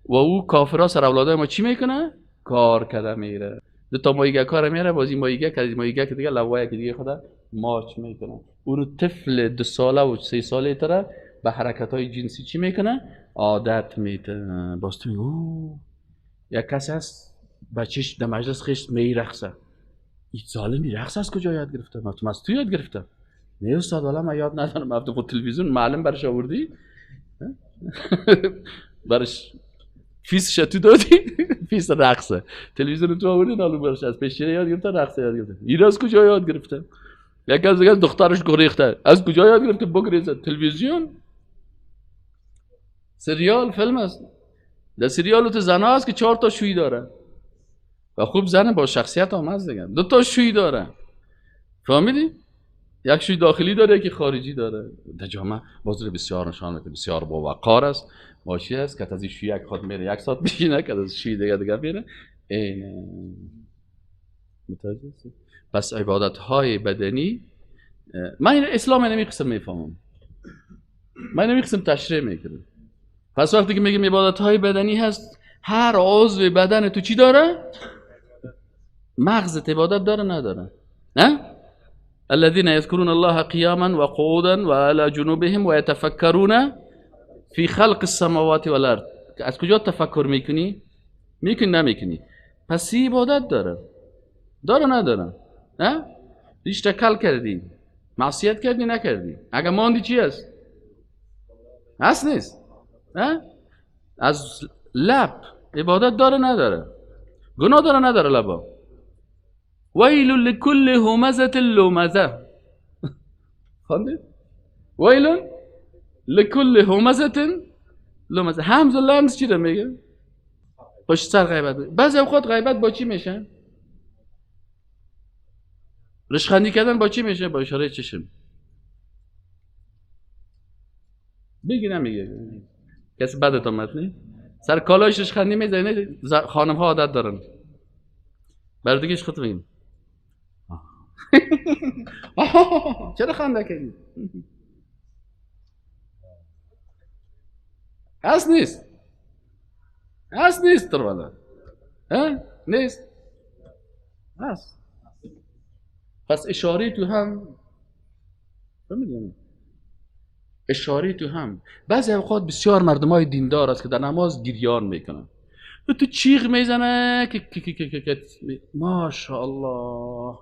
و او کافرها سر اولادای ما چی میکنه؟ کار کرده میره. دو تا مایگه کار میاره، بازی مایگه که مایگه که دیگه لوایه که دیگه خدا ماچ میکنه. اونو طفل 2 ساله و 3 ساله تره به حرکت های جنسی چی میکنه؟ عادت میده. باز تو میگه یک کسی هست بچهش در مجلس خیش میرقصه، این ظالمی رقص از کجا یاد گرفته؟ من از تو یاد گرفتم. نه استاد والا من یاد ندارم، من خود تلویزیون معلم برش آوردی برش فیسش تو دادی فیس رقصه تلویزیون تو آوردی نالو برش از پیش یاد گرفته، رقص یاد گرفته. این از کجا یاد گرفته؟ یکی از دیگه دخترش گریخته، از کجا یاد گرفته بگریزه؟ تلویزیون، سریال، فیلم است. در سریال تو زنها هست که 4 تا شوی داره و خوب زن با شخصیت هم هست دیگه، 2 تا شوی داره. فهمیدی؟ یک شوی داخلی داره، یکی خارجی داره. در جامعه باز بسیار نشان میده، بسیار با وقار است، ماشی است که از این شوی یک خود میره یک ساعت میشینه، که از شوی دیگه میره. متوجه هستی؟ پس عبادت های بدنی من این اسلام نمی قسم میفهمم، من نمی قسم تشریح میکنم. پس وقتی که میگیم عبادت های بدنی هست، هر عضو بدن تو چی داره؟ مغزت عبادت داره نداره؟ نه؟ الذين يذكرون الله قياما وقعودا وعلى جنوبهم ويتفكرون في خلق السماوات والارض. از کجا تفکر میکنی؟ میکنی نمیکنی؟ پس عبادت داره. داره نداره؟ نه؟ ریش تکل کردی، معصیت کردی نکردی، اگه ماندی چی هست؟ هست نیست؟ نه؟ از لب عبادت داره نداره؟ گناه داره نداره لبا؟ ویل لکل همزه لمزه. خواندید؟ ویل لکل همزه لمزه. همز و لمز چی رو میگه؟ پشت سر غیبت. بعضی اوقات غیبت با چی میشه؟ رشخندی کردن با چی میشه؟ با اشاره چشم. بگی نمیگه کسی بدت آمد نی؟ سر کالایش رشخندی میزنه. خانم ها عادت دارن برای دیگهش خود بگیم چرا خنده کردی؟ هست نیست؟ هست نیست تر نیست؟ هست. پس اشاره تو هم فهمیدی؟ اشاره تو هم. بعضی اوقات بسیار مردمای دیندار است که در نماز گریان میکنن و تو چیغ میزنه که که که که ماشاءالله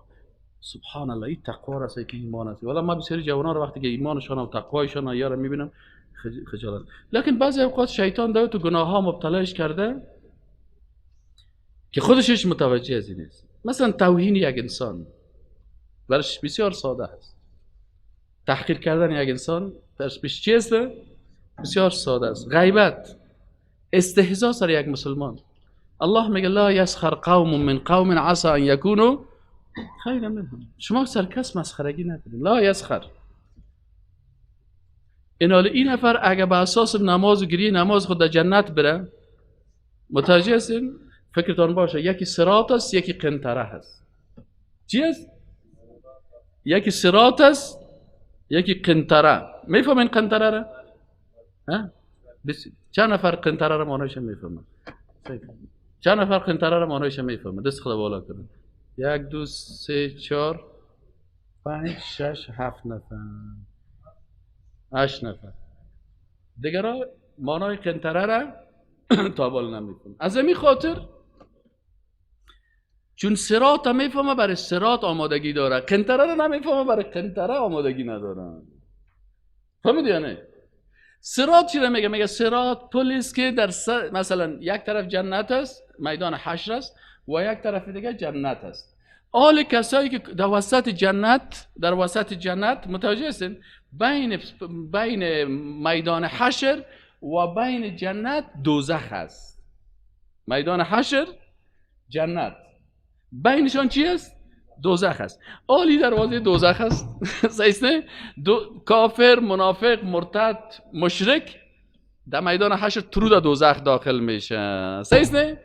سبحان الله، این تقوا است که ایمان است. والا ما بسیاری جوانان رو وقتی که ایمانشان و تقوایشان یارو میبینم خجالت. لکن بعضی اوقات شیطان داره تو گناه ها مبتلاش کرده که خودش متوجه از این نیست. مثلا توهین یک انسان برش بسیار ساده است. تحقیر کردن یک انسان برش چی است؟ بسیار ساده است. غیبت، استهزاء سر یک مسلمان. الله میگه لا یسخر قوم من قوم عسى ان یکونوا خیر منها. شما سرکس مسخرگی نکنید. لا یسخر. این حال این نفر اگه به اساس نماز و گریه نماز خود در جنت بره، متوجه هستین؟ فکرتان باشه یکی صراط است، یکی قنطره هست. چی است؟ یکی صراط است، یکی قنطره. میفهمین قنطره را؟ ها؟ چند نفر قنطره را معنیش میفهمن؟ چند نفر قنطره را معنیش میفهمن؟ دست خدا بالا کنن. 1 2 3 4 5 6 7 نفر، 8 نفر. دیگرها معنای قنطره را تا بالا نمیفهمن. از همین خاطر چون صراط میفهمه برای صراط آمادگی داره، قنطره را نمیفهمه برای قنطره آمادگی نداره. فهمیدی یا نه؟ صراط چی را میگه؟ میگه صراط پلیس که در مثلا یک طرف جنت است، میدان حشر است، و یک طرف دیگه جنت است. آل کسایی که در وسط جنت، در وسط جنت متوجه هستین، بین میدان حشر و بین جنت دوزخ است. میدان حشر جنت، بینشان چی است؟ دوزخ است. آلی دروازه دوزخ است. صحیح نه؟ کافر، منافق، مرتد، مشرک در میدان حشر ترو در دوزخ داخل میشه. صحیح نه؟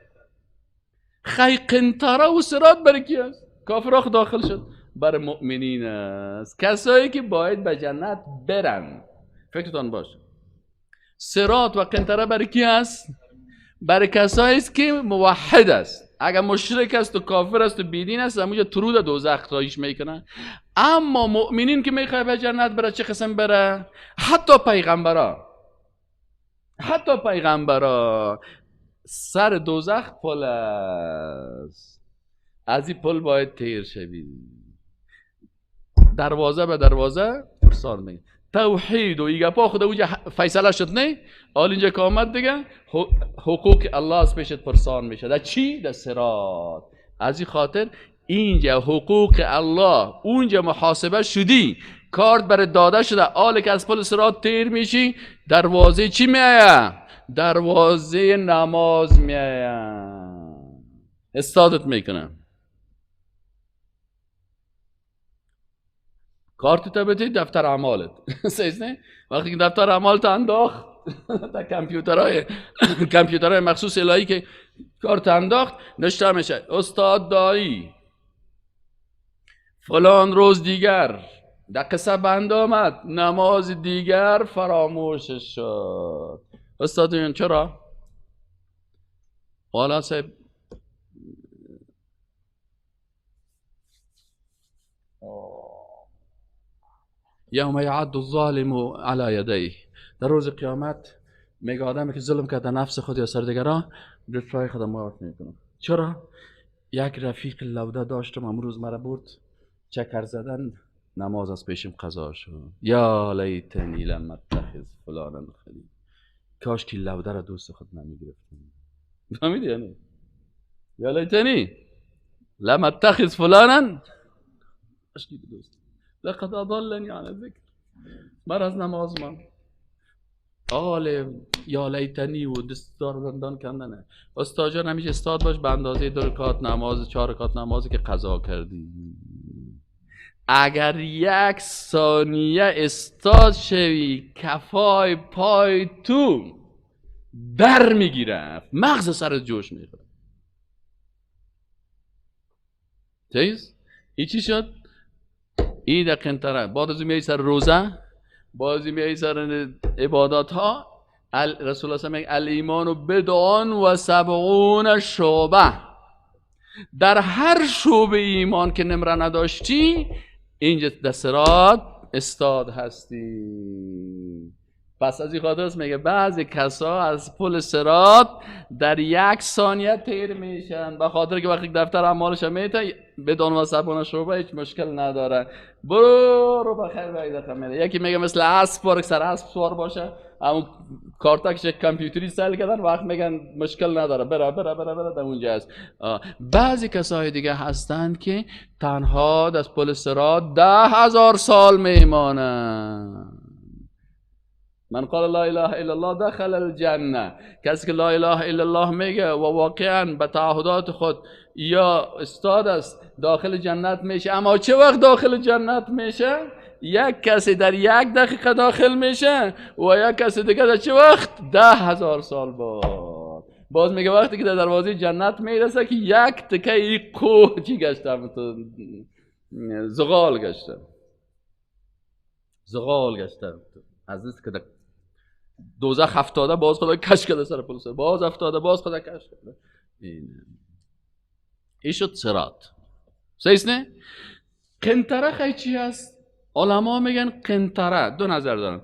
خی قنطره و صراط برای کی است؟ کافر داخل شد، برای مؤمنین است، کسایی که باید به جنت برن. فکرتان باشه صراط و قنطره برای کی است؟ برای کسایی است که موحد است. اگر مشرک است و کافر است و بیدین است، همونجا ترود دوزخ رایش میکنه. اما مؤمنین که میخواد به جنت بره چه قسم بره؟ حتی پیغمبرا، حتی پیغمبرا سر دوزخ پل است، از این پل باید تیر شوی. دروازه به دروازه پرسان میگه توحید و ایگه پا خود اونجا فیصله شد نه؟ حال اینجا که آمد دیگه حقوق الله از پیشت پرسان میشه. در چی؟ در صراط. از این خاطر اینجا حقوق الله اونجا محاسبه شدی، کارت برای داده شده. حال که از پل صراط تیر میشی، دروازه چی میایه؟ دروازه نماز میایه، استادت میکنه. کارت تا بدی دفتر اعمالت. صحیح نه؟ وقتی که دفتر اعمالت انداخت در کامپیوترهای مخصوص الهی که کارت انداخت، نشته میشه استاد دایی فلان روز دیگر در قصه بند آمد، نماز دیگر فراموش شد. استاد میگن چرا؟ والا صاحب یوم یعد الظالم علی یدیه، در روز قیامت میگه آدمی که ظلم کرده نفس خود یا سر دیگران، دستای خود مات میکنه. چرا؟ یک رفیق لوده داشتم امروز مرا برد چکر زدن، نماز از پیشم قضا شد. یا لیتنی لم اتخذ فلانا خلیلا، کاش که لوده را دوست خود نمیگرفتم. فهمیدی یعنی؟ یا لیتنی لم اتخذ فلانا، کاش که دوست، لقد اضلنی عن الذکر، مر از نماز من آل یا لیتنی و دستار دندان کندنه. استاد جان همیشه استاد باش به اندازه 2 رکعت نماز، 4 رکعت نمازی که قضا کردی. اگر یک ثانیه استاد شوی کفای پای تو در میگیره، مغز سرت جوش میخوره. چیز؟ ای چی شد؟ این در قنطره. بعد از میای سر روزه، بعد میای سر عبادات ها. رسول الله میگه الایمان بدعان و 70 شعبه. در هر شعبه ایمان که نمره نداشتی، اینجا در صراط استاد هستی. پس از این خاطر است میگه بعضی کسا از پل صراط در یک ثانیه تیر میشن، به خاطر که وقتی دفتر اعمالش میته بدون و 70 شعبه هیچ مشکل نداره، برو رو بخیر به میره. یکی میگه مثل اسب پارک سر اسب سوار باشه، همون کارتکش کامپیوتری سیل کردن، وقت میگن مشکل نداره، بره بره بره بره در اونجا است. بعضی کسای دیگه هستند که تنها از پل صراط 10,000 سال میمانند. من قال لا اله الا الله دخل الجنه. کسی که لا اله الا الله میگه و واقعا به تعهدات خود یا استاد است داخل جنت میشه. اما چه وقت داخل جنت میشه؟ یک کسی در یک دقیقه داخل میشه و یک کسی دیگه در چه وقت؟ 10,000 سال بعد. باز میگه وقتی که در دروازه جنت میرسه که یک تکه ای کوه چی گشته؟ زغال گشته، زغال گشته. از که در دوزخ افتاده باز خدا کش کرده سر پل، باز افتاده باز خدا کش کرده. این شد صراط. صحیح نه؟ قنطره خیلی چی هست؟ علما میگن قنطره دو نظر دارن.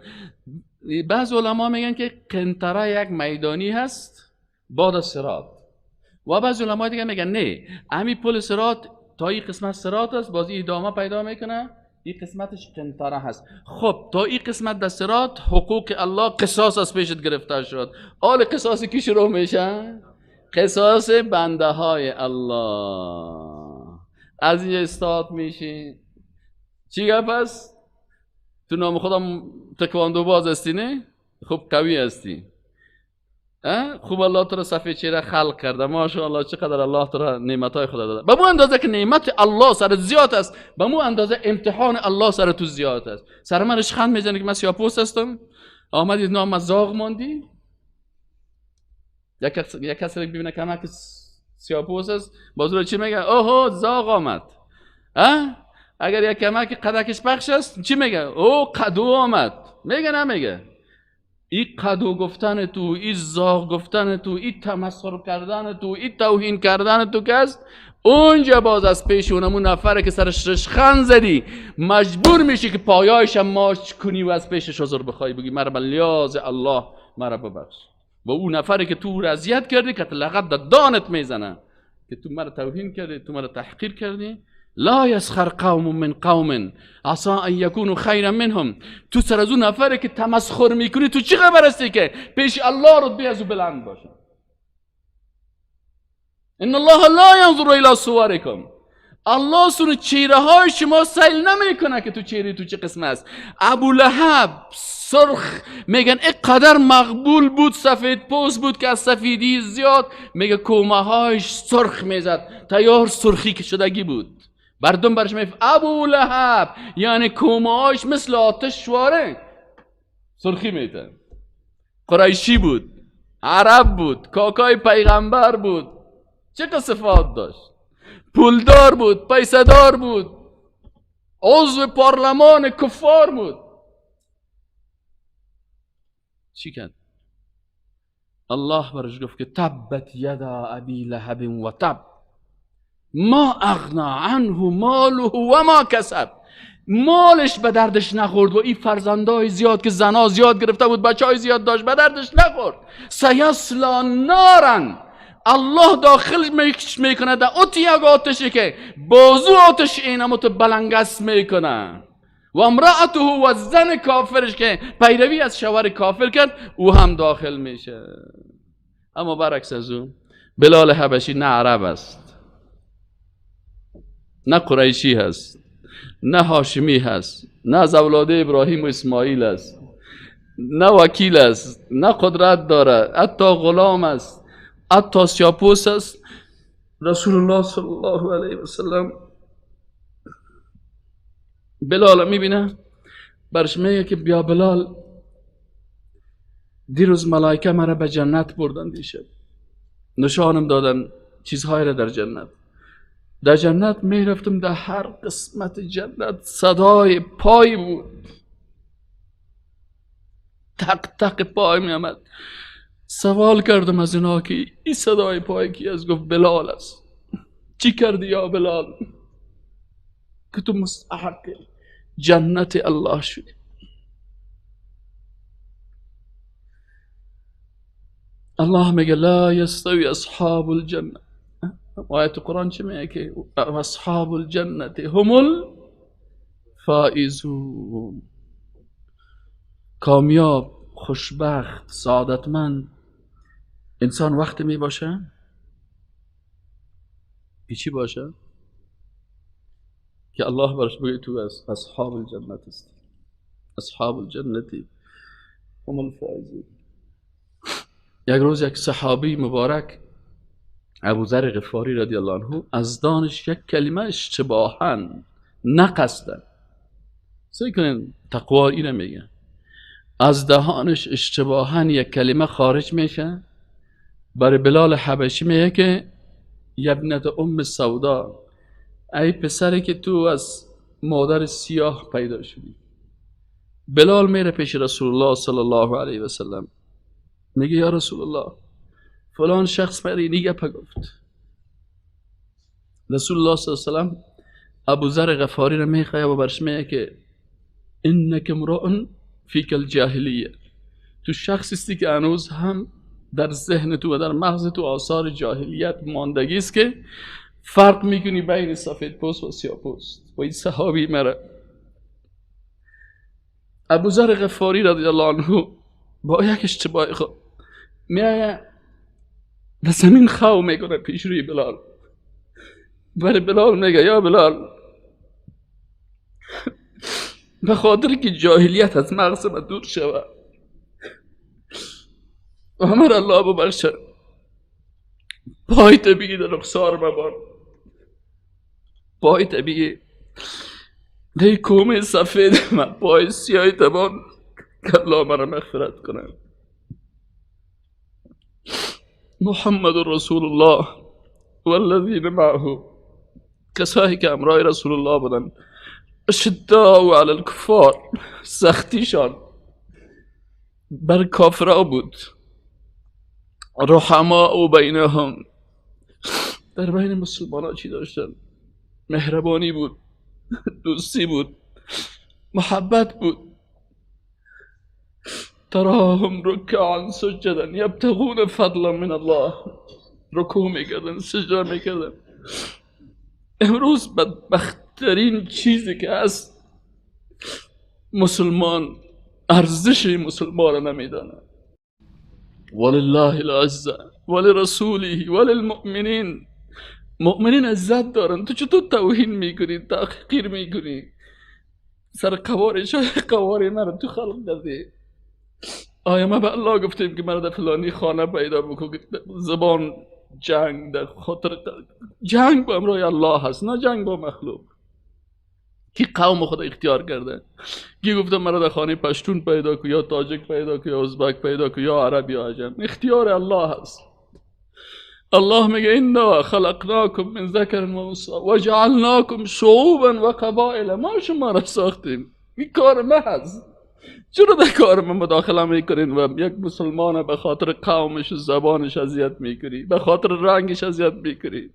بعض علما میگن که قنطره یک میدانی هست بعد از صراط، و بعض علما دیگه میگن نه، همین پل صراط تا این قسمت صراط است، باز ادامه پیدا میکنه، این قسمتش قنطره هست. خب تا این قسمت در صراط حقوق الله قصاص از پیشت گرفته شد. آل قصاص کی شروع میشه؟ قصاص بنده های الله. از اینجا استاد میشی. چی گپ است؟ تو نام خودم تکواندو باز هستی نه؟ خوب قوی هستی. خوب الله تو را سفید چهره خلق کرده، ماشاءالله چقدر الله تو را نعمت‌های خدا داده. به مو اندازه که نعمت الله سر زیاد است، به مو اندازه امتحان الله سر تو زیاد است. سر من رشخند میزنه که من سیاه‌پوست هستم، آمدی نام از زاغ ماندی. یک کسی ببینه که من سیاه‌پوست است، باز رو چی میگه؟ اوه زاغ آمد. اگر یک کمک قدکش پخش است چی میگه؟ او قدو آمد. میگه نمیگه؟ ای قدو گفتن تو، ای زاغ گفتن تو، ای تمسخر کردن تو، ای توهین کردن تو که است، اونجا باز از پیش اونمون نفره که سرش رشخند زدی مجبور میشی که پایایش ماچ کنی و از پیشش عذر بخوای، بگی مرا به لیاز الله مرا ببخش. و اون نفره که تو اذیت کردی که لغت در دانت میزنه که تو مرا توهین کردی، تو مرا تحقیر کردی. لا یسخر قوم من قوم عسى ان یکونوا خیرا منهم. تو سر از اون نفره که تمسخر میکنی تو چی خبر هستی که پیش الله رتبه از او بلند باشه؟ ان الله لا ینظر الی صورکم. الله سون چهره های شما سیل نمیکنه که تو چهره تو چه قسم است. ابو لهب سرخ میگن اینقدر مقبول بود، سفید پوست بود که از سفیدی زیاد میگه کومه هایش سرخ میزد، تیار سرخی که شدگی بود. مردم برش میگه ابو لهب، یعنی کومه هایش مثل آتش شواره سرخی میتن. قریشی بود، عرب بود، کاکای پیغمبر بود، چه صفات داشت، پولدار بود، پیسه‌دار بود، عضو پارلمان کفار بود. چی کرد؟ الله برش گفت که تبت یدا ابی لهب و تب ما اغنا عنه ماله و ما کسب. مالش به دردش نخورد و این فرزندای زیاد که زنا زیاد گرفته بود، بچه های زیاد داشت، به دردش نخورد. سیصلی نارن. الله داخل میکنه در اوتی یک آتشی که بازو آتش اینمو تو بلنگس میکنه. و امرأته و زن کافرش که پیروی از شوهر کافر کرد، او هم داخل میشه. اما برعکس از او بلال حبشی نه عرب است، نه قریشی هست، نه هاشمی هست، نه از اولاد ابراهیم و اسماعیل است، نه وکیل است، نه قدرت داره، حتی غلام است، حتی سیاپوس است. رسول الله صلی الله علیه و سلم بلال میبینه، برش میگه که بیا بلال، دیروز ملائکه مرا به جنت بردن، دیشب نشانم دادن چیزهای را در جنت. در جنت میرفتم، در هر قسمت جنت صدای پای بود، تق تق پای میآمد. سوال کردم از اینا که این صدای پای کی است؟ گفت بلال است. چی کردی یا بلال که تو مستحق جنت الله شدی؟ الله میگه لا یستوی اصحاب الجنه. آیت قرآن چی میگه؟ که اصحاب الجنه هم الفائزون. کامیاب، خوشبخت، سعادتمند انسان وقتی می باشه چی باشه؟ که الله برش بگه تو از اصحاب الجنت هستی. اصحاب الجنتی هم الفائزون. یک روز یک صحابی مبارک ابوذر غفاری رضی الله عنه از دانش یک کلمه اشتباهاً نقصدن، سعی کنین تقوا اینو میگه، از دهانش اشتباهاً یک کلمه خارج میشه، برای بلال حبشی میگه که یبنت ام سودا، ای پسری که تو از مادر سیاه پیدا شدی. بلال میره پیش رسول الله صلی الله علیه و سلم، میگه یا رسول الله فلان شخص برای این گپ گفت. رسول الله صلی الله علیه و سلم ابوذر غفاری را میخواه و برش میگه که انک امرؤ فیک الجاهلیه، تو شخصی استی که هنوز هم در ذهن تو و در مغز تو آثار جاهلیت ماندگی است که فرق میکنی بین سفید پوست و سیاه پوست. و این صحابی مرا ابوذر غفاری رضی الله عنه با یک اشتباه خود میایه در زمین خو میکنه پیش روی بلال. برای بلال میگه یا بلال، به خاطر که جاهلیت از مغز من دور شود و همه الله ببخشه، پای بگی در رخسار مبان، پای بگی در کومه سفید من، پای سیاه تبان، که الله مرا مغفرت کنه. محمد رسول الله والذین معه، کسایی که امرای رسول الله بودن، اشداء علی الکفار، سختیشان بر کافرها بود، رحماء بینهم، در بین مسلمان ها چی داشتن؟ مهربانی بود، دوستی بود، محبت بود. تراهم رکعا سجدا یبتغون فضلا من الله، رکوع میکردن، سجده میکردن. امروز بدبختترین چیزی که هست، مسلمان ارزش مسلمان را نمیدانه. ولله العزه ولرسوله وللمؤمنین، مؤمنین عزت دارن، تو چطور توهین میکنی، تحقیر میکنی؟ سر قواری شای قواری مرا تو خلق کردی. آیا ما به الله گفتیم که مرا در فلانی خانه پیدا بکن؟ زبان جنگ در خاطر جنگ با امرای الله هست، نه جنگ با مخلوق. کی قوم خود اختیار کرده؟ کی گفته مرا در خانه پشتون پیدا کن، یا تاجک پیدا کن، یا ازبک پیدا کن، یا عرب یا عجم؟ اختیار الله هست. الله میگه انا خلقناکم من ذکر و انثی و جعلناکم شعوبا و قبائل، ما شما را ساختیم، این کار ما هست. چرا در کار ما مداخله میکنین و یک مسلمان به خاطر قومش و زبانش اذیت میکنی، به خاطر رنگش اذیت میکنی؟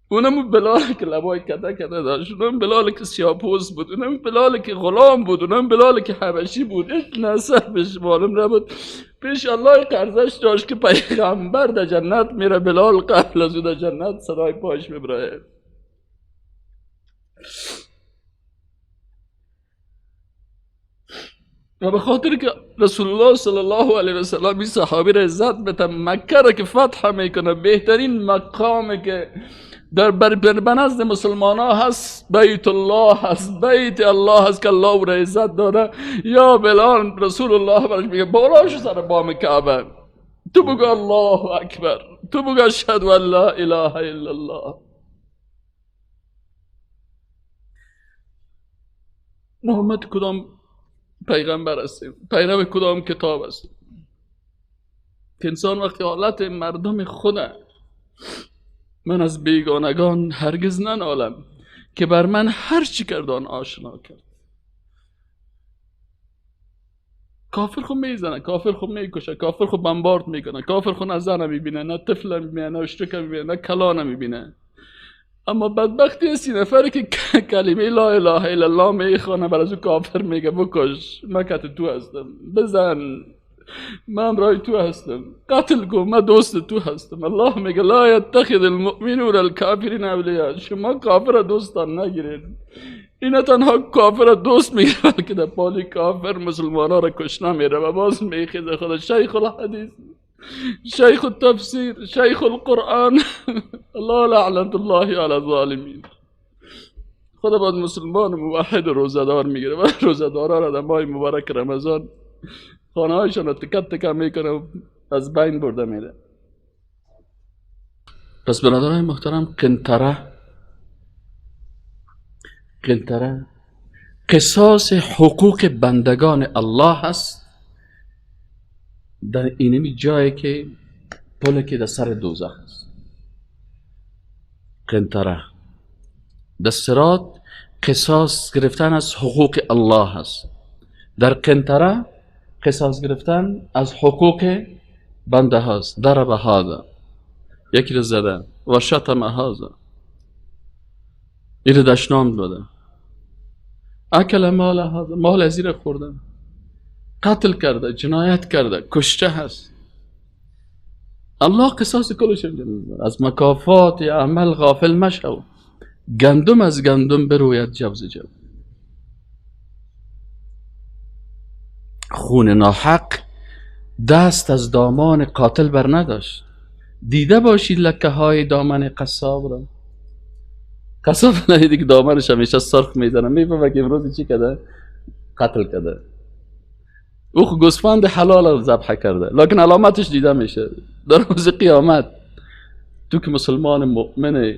اونم بلال که لبای کده کده داشت، اونم بلال که سیاه‌پوست بود، اونم بلال که غلام بود، اونم بلال که حبشی بود، هیچ نسبش معلوم نبود. پیش الله قرضش داشت که پیغمبر در جنت میره، بلال قبل از او در جنت صدای پاش میبره. و به خاطر که رسول الله صلی الله علیه و سلم این صحابی را عزت بده، مکه را که فتح میکنه، بهترین مقام که در بنزد مسلمان ها هست، بیت الله هست، بیت الله هست که الله او را عزت داده. یا بلال، رسول الله برش میگه بالا شو سر بام کعبه، تو بگو الله اکبر، تو بگو اشهد ان لا اله الا الله. محمد کدام پیغمبر هستیم؟ پیرو کدام کتاب هستیم؟ که انسان وقتی حالت مردم خوده، من از بیگانگان هرگز ننالم که بر من هر چی کردان آشنا کرد. کافر خود میزنه، کافر خود میکشه، کافر خود بمبارد میکنه، کافر خود نه زن میبینه، نه طفل میبینه، نه اشتکه میبینه، نه کلانه میبینه. اما بدبختی سی نفری که کلمه لا اله الا الله میخوانه، بر از او کافر میگه بکش، من کت تو هستم، بزن، من رای تو هستم، قتل کن، من دوست تو هستم. الله میگه لا یتخذ المؤمنون الکافرین اولیاء، شما کافر دوستان نگیرید. این تنها کافر دوست میگیره، بلکه در پالی کافر مسلمان ها را کشنه میره و باز میخیزه خدا شیخ الحدیث، شیخ التفسیر، شیخ القرآن. الله لعنت الله علی الظالمین. خدا باید مسلمان موحد روزه‌دار میگیره و روزه‌داران را در ماه مبارک رمضان خانه هایشان را تکه تکه میکنه و از بین برده میره. پس برادران محترم، قنطره قصاص حقوق بندگان الله هست در اینمی جایی که پل که در سر دوزخ است. قنطره در صراط قصاص گرفتن از حقوق الله هست، در قنطره قصاص گرفتن از حقوق بنده هاست. ضرب هذا، یکی رو زده، و شتم هذا، این رو دشنام داده، اکل مال هذا، مال از این خورده، قتل کرده، جنایت کرده، کشته هست. الله قصاص کلش میده. از مکافات عمل غافل مشو، گندم از گندم بروید جوز جو. خون ناحق دست از دامان قاتل بر نداشت. دیده باشید لکه های دامن قصاب را. قصاب ندیدی که دامنش همیشه سرخ میزنه، میفهمه که امروز چی کرده؟ قتل کرده. او خو گوسفند حلال را ذبح کرده، لکن علامتش دیده میشه در روز قیامت. تو که مسلمان مؤمن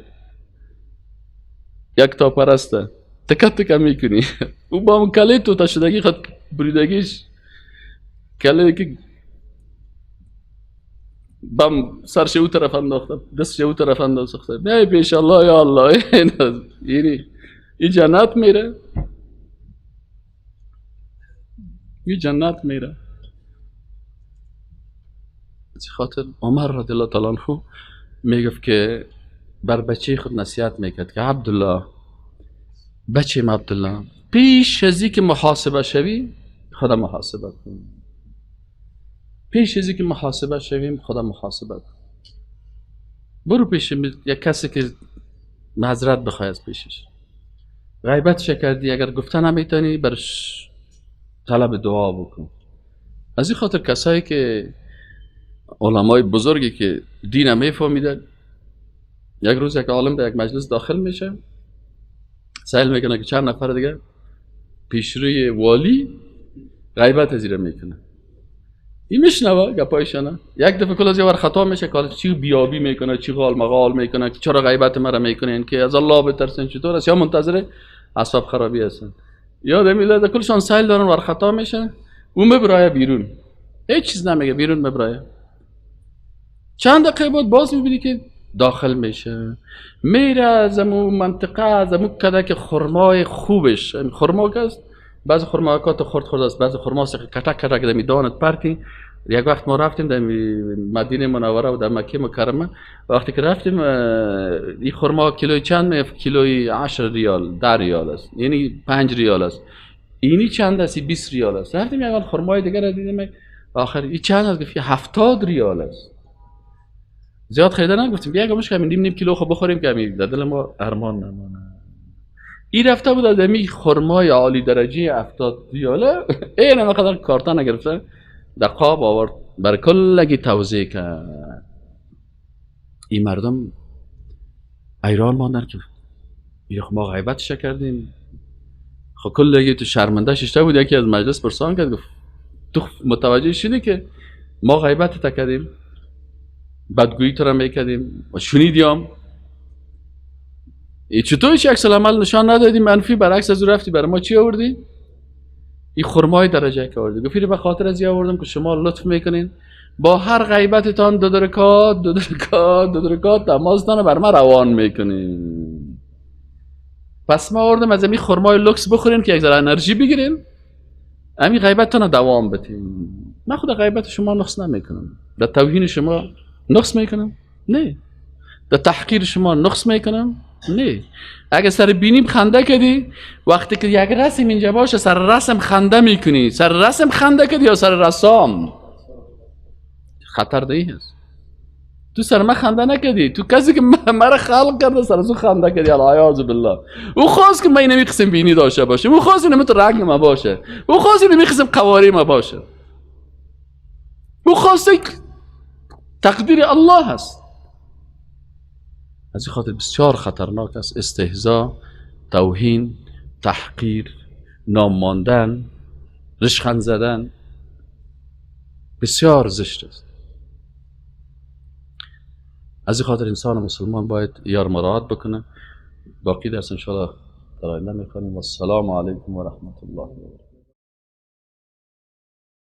یک تا پرسته تکه تکه میکنی، او با اون کله تو تا شدگی خود بریدگیش کله که بم سرش او طرف انداخته، دستش او طرف انداخته، میای پیش الله، یا الله، یعنی این جنت میره، این جنت میره. از خاطر عمر رضی الله تعالی عنه میگفت که بر بچه خود نصیحت میکرد که عبدالله، بچه عبدالله، پیش از اینکه محاسبه شوی خدا محاسبه کن. پیش از اینکه محاسبه شویم خدا محاسبه کن. برو پیش یک کسی که معذرت بخوای از پیشش، غیبت کردی، اگر گفته نمیتونی برش طلب دعا بکن. از این خاطر کسایی که علمای بزرگی که دین میفهمیدن، یک روز یک عالم در یک مجلس داخل میشه، سئل میکنه که چند نفر دیگه پیشروی والی غیبت از میکنه. این میشنوه گپایشانه، یک دفعه کل از یه ور خطا میشه که چی بیابی میکنه، چی غال مغال میکنه، که چرا غیبت مرا میکنین، که از الله بترسین، چطور است، یا منتظر اعصاب خرابی هستن. یاد میاد کلشان سیل دارن، ور خطا میشه، او مبرایه بیرون، هیچ چیز نمیگه، بیرون مبرایه. چند دقیقه بعد باز میبینی که داخل میشه، میره از امو منطقه، از امو کده که خرمای خوبش، خرما که است، بعض خرماکات خرد خرد است، بعض خرما است که کتک کتک دمی دانت پرتی. یک وقت ما رفتیم در مدینه منوره و در مکه مکرمه، وقتی که رفتیم این خرما کیلوی چند می؟ کیلوی 10 ریال، 10 ریال است، یعنی 5 ریال است. اینی چند است؟ 20 ریال است. رفتیم یک خرمای دیگر را دیدیم، آخر این چند است؟ گفت 70 ریال است. زیاد خریدن نگفتیم، بیا گمش که نیم کیلو خب بخوریم که در دل ما ارمان نمانه. این رفته بود از امی خرمای عالی درجه 70 ریاله، این هم قدر کارتن نگرفته در قاب آورد بر کلگی توزیع کرد. این مردم ایران ماندن که ما غیبتش کردیم. خب کلگی تو شرمنده ششته بود. یکی از مجلس پرسان کرد، گفت تو متوجه شدی که ما غیبت کردیم، بدگویی تو را میکردیم و شنیدیم، چطور هیچ عکس العمل نشان ندادی، منفی برعکس از او رفتی، برای ما چی آوردی؟ این خرمای درجه که آوردی. گفت به خاطر از این آوردم که شما لطف میکنین با هر غیبتتان دو درکات دو درکات دو درکات نمازتان بر ما روان میکنین. پس ما آوردم از این خرمای لوکس بخورین که یک ذره انرژی بگیرین، همین غیبتتان دوام بدین. من خود غیبت شما نقص نمیکنم، در توهین شما نقص میکنم؟ نه. در تحقیر شما نقص میکنم؟ نه. اگه سر بینیم خنده کردی، وقتی که یک رسم اینجا باشه سر رسم خنده میکنی، سر رسم خنده کردی یا سر رسام؟ خطر دی هست. تو سر من خنده نکردی، تو کسی که مرا خلق کرده سر از او خنده کردی، العیاذ بالله. او خواست که من اینمی قسم بینی داشته باشه، او خواست اینمی تو رنگ ما باشه، او خواست اینمی قسم قواری ما باشه، او خواست. تقدیر الله هست. از این خاطر بسیار خطرناک است استهزا، توهین، تحقیر، نام ماندن، رشخند زدن. بسیار زشت است. از این خاطر انسان مسلمان باید یار مراعات بکنه. باقی درس انشاءالله در آینده میخوانیم. و السلام علیکم و رحمت الله و برکاته.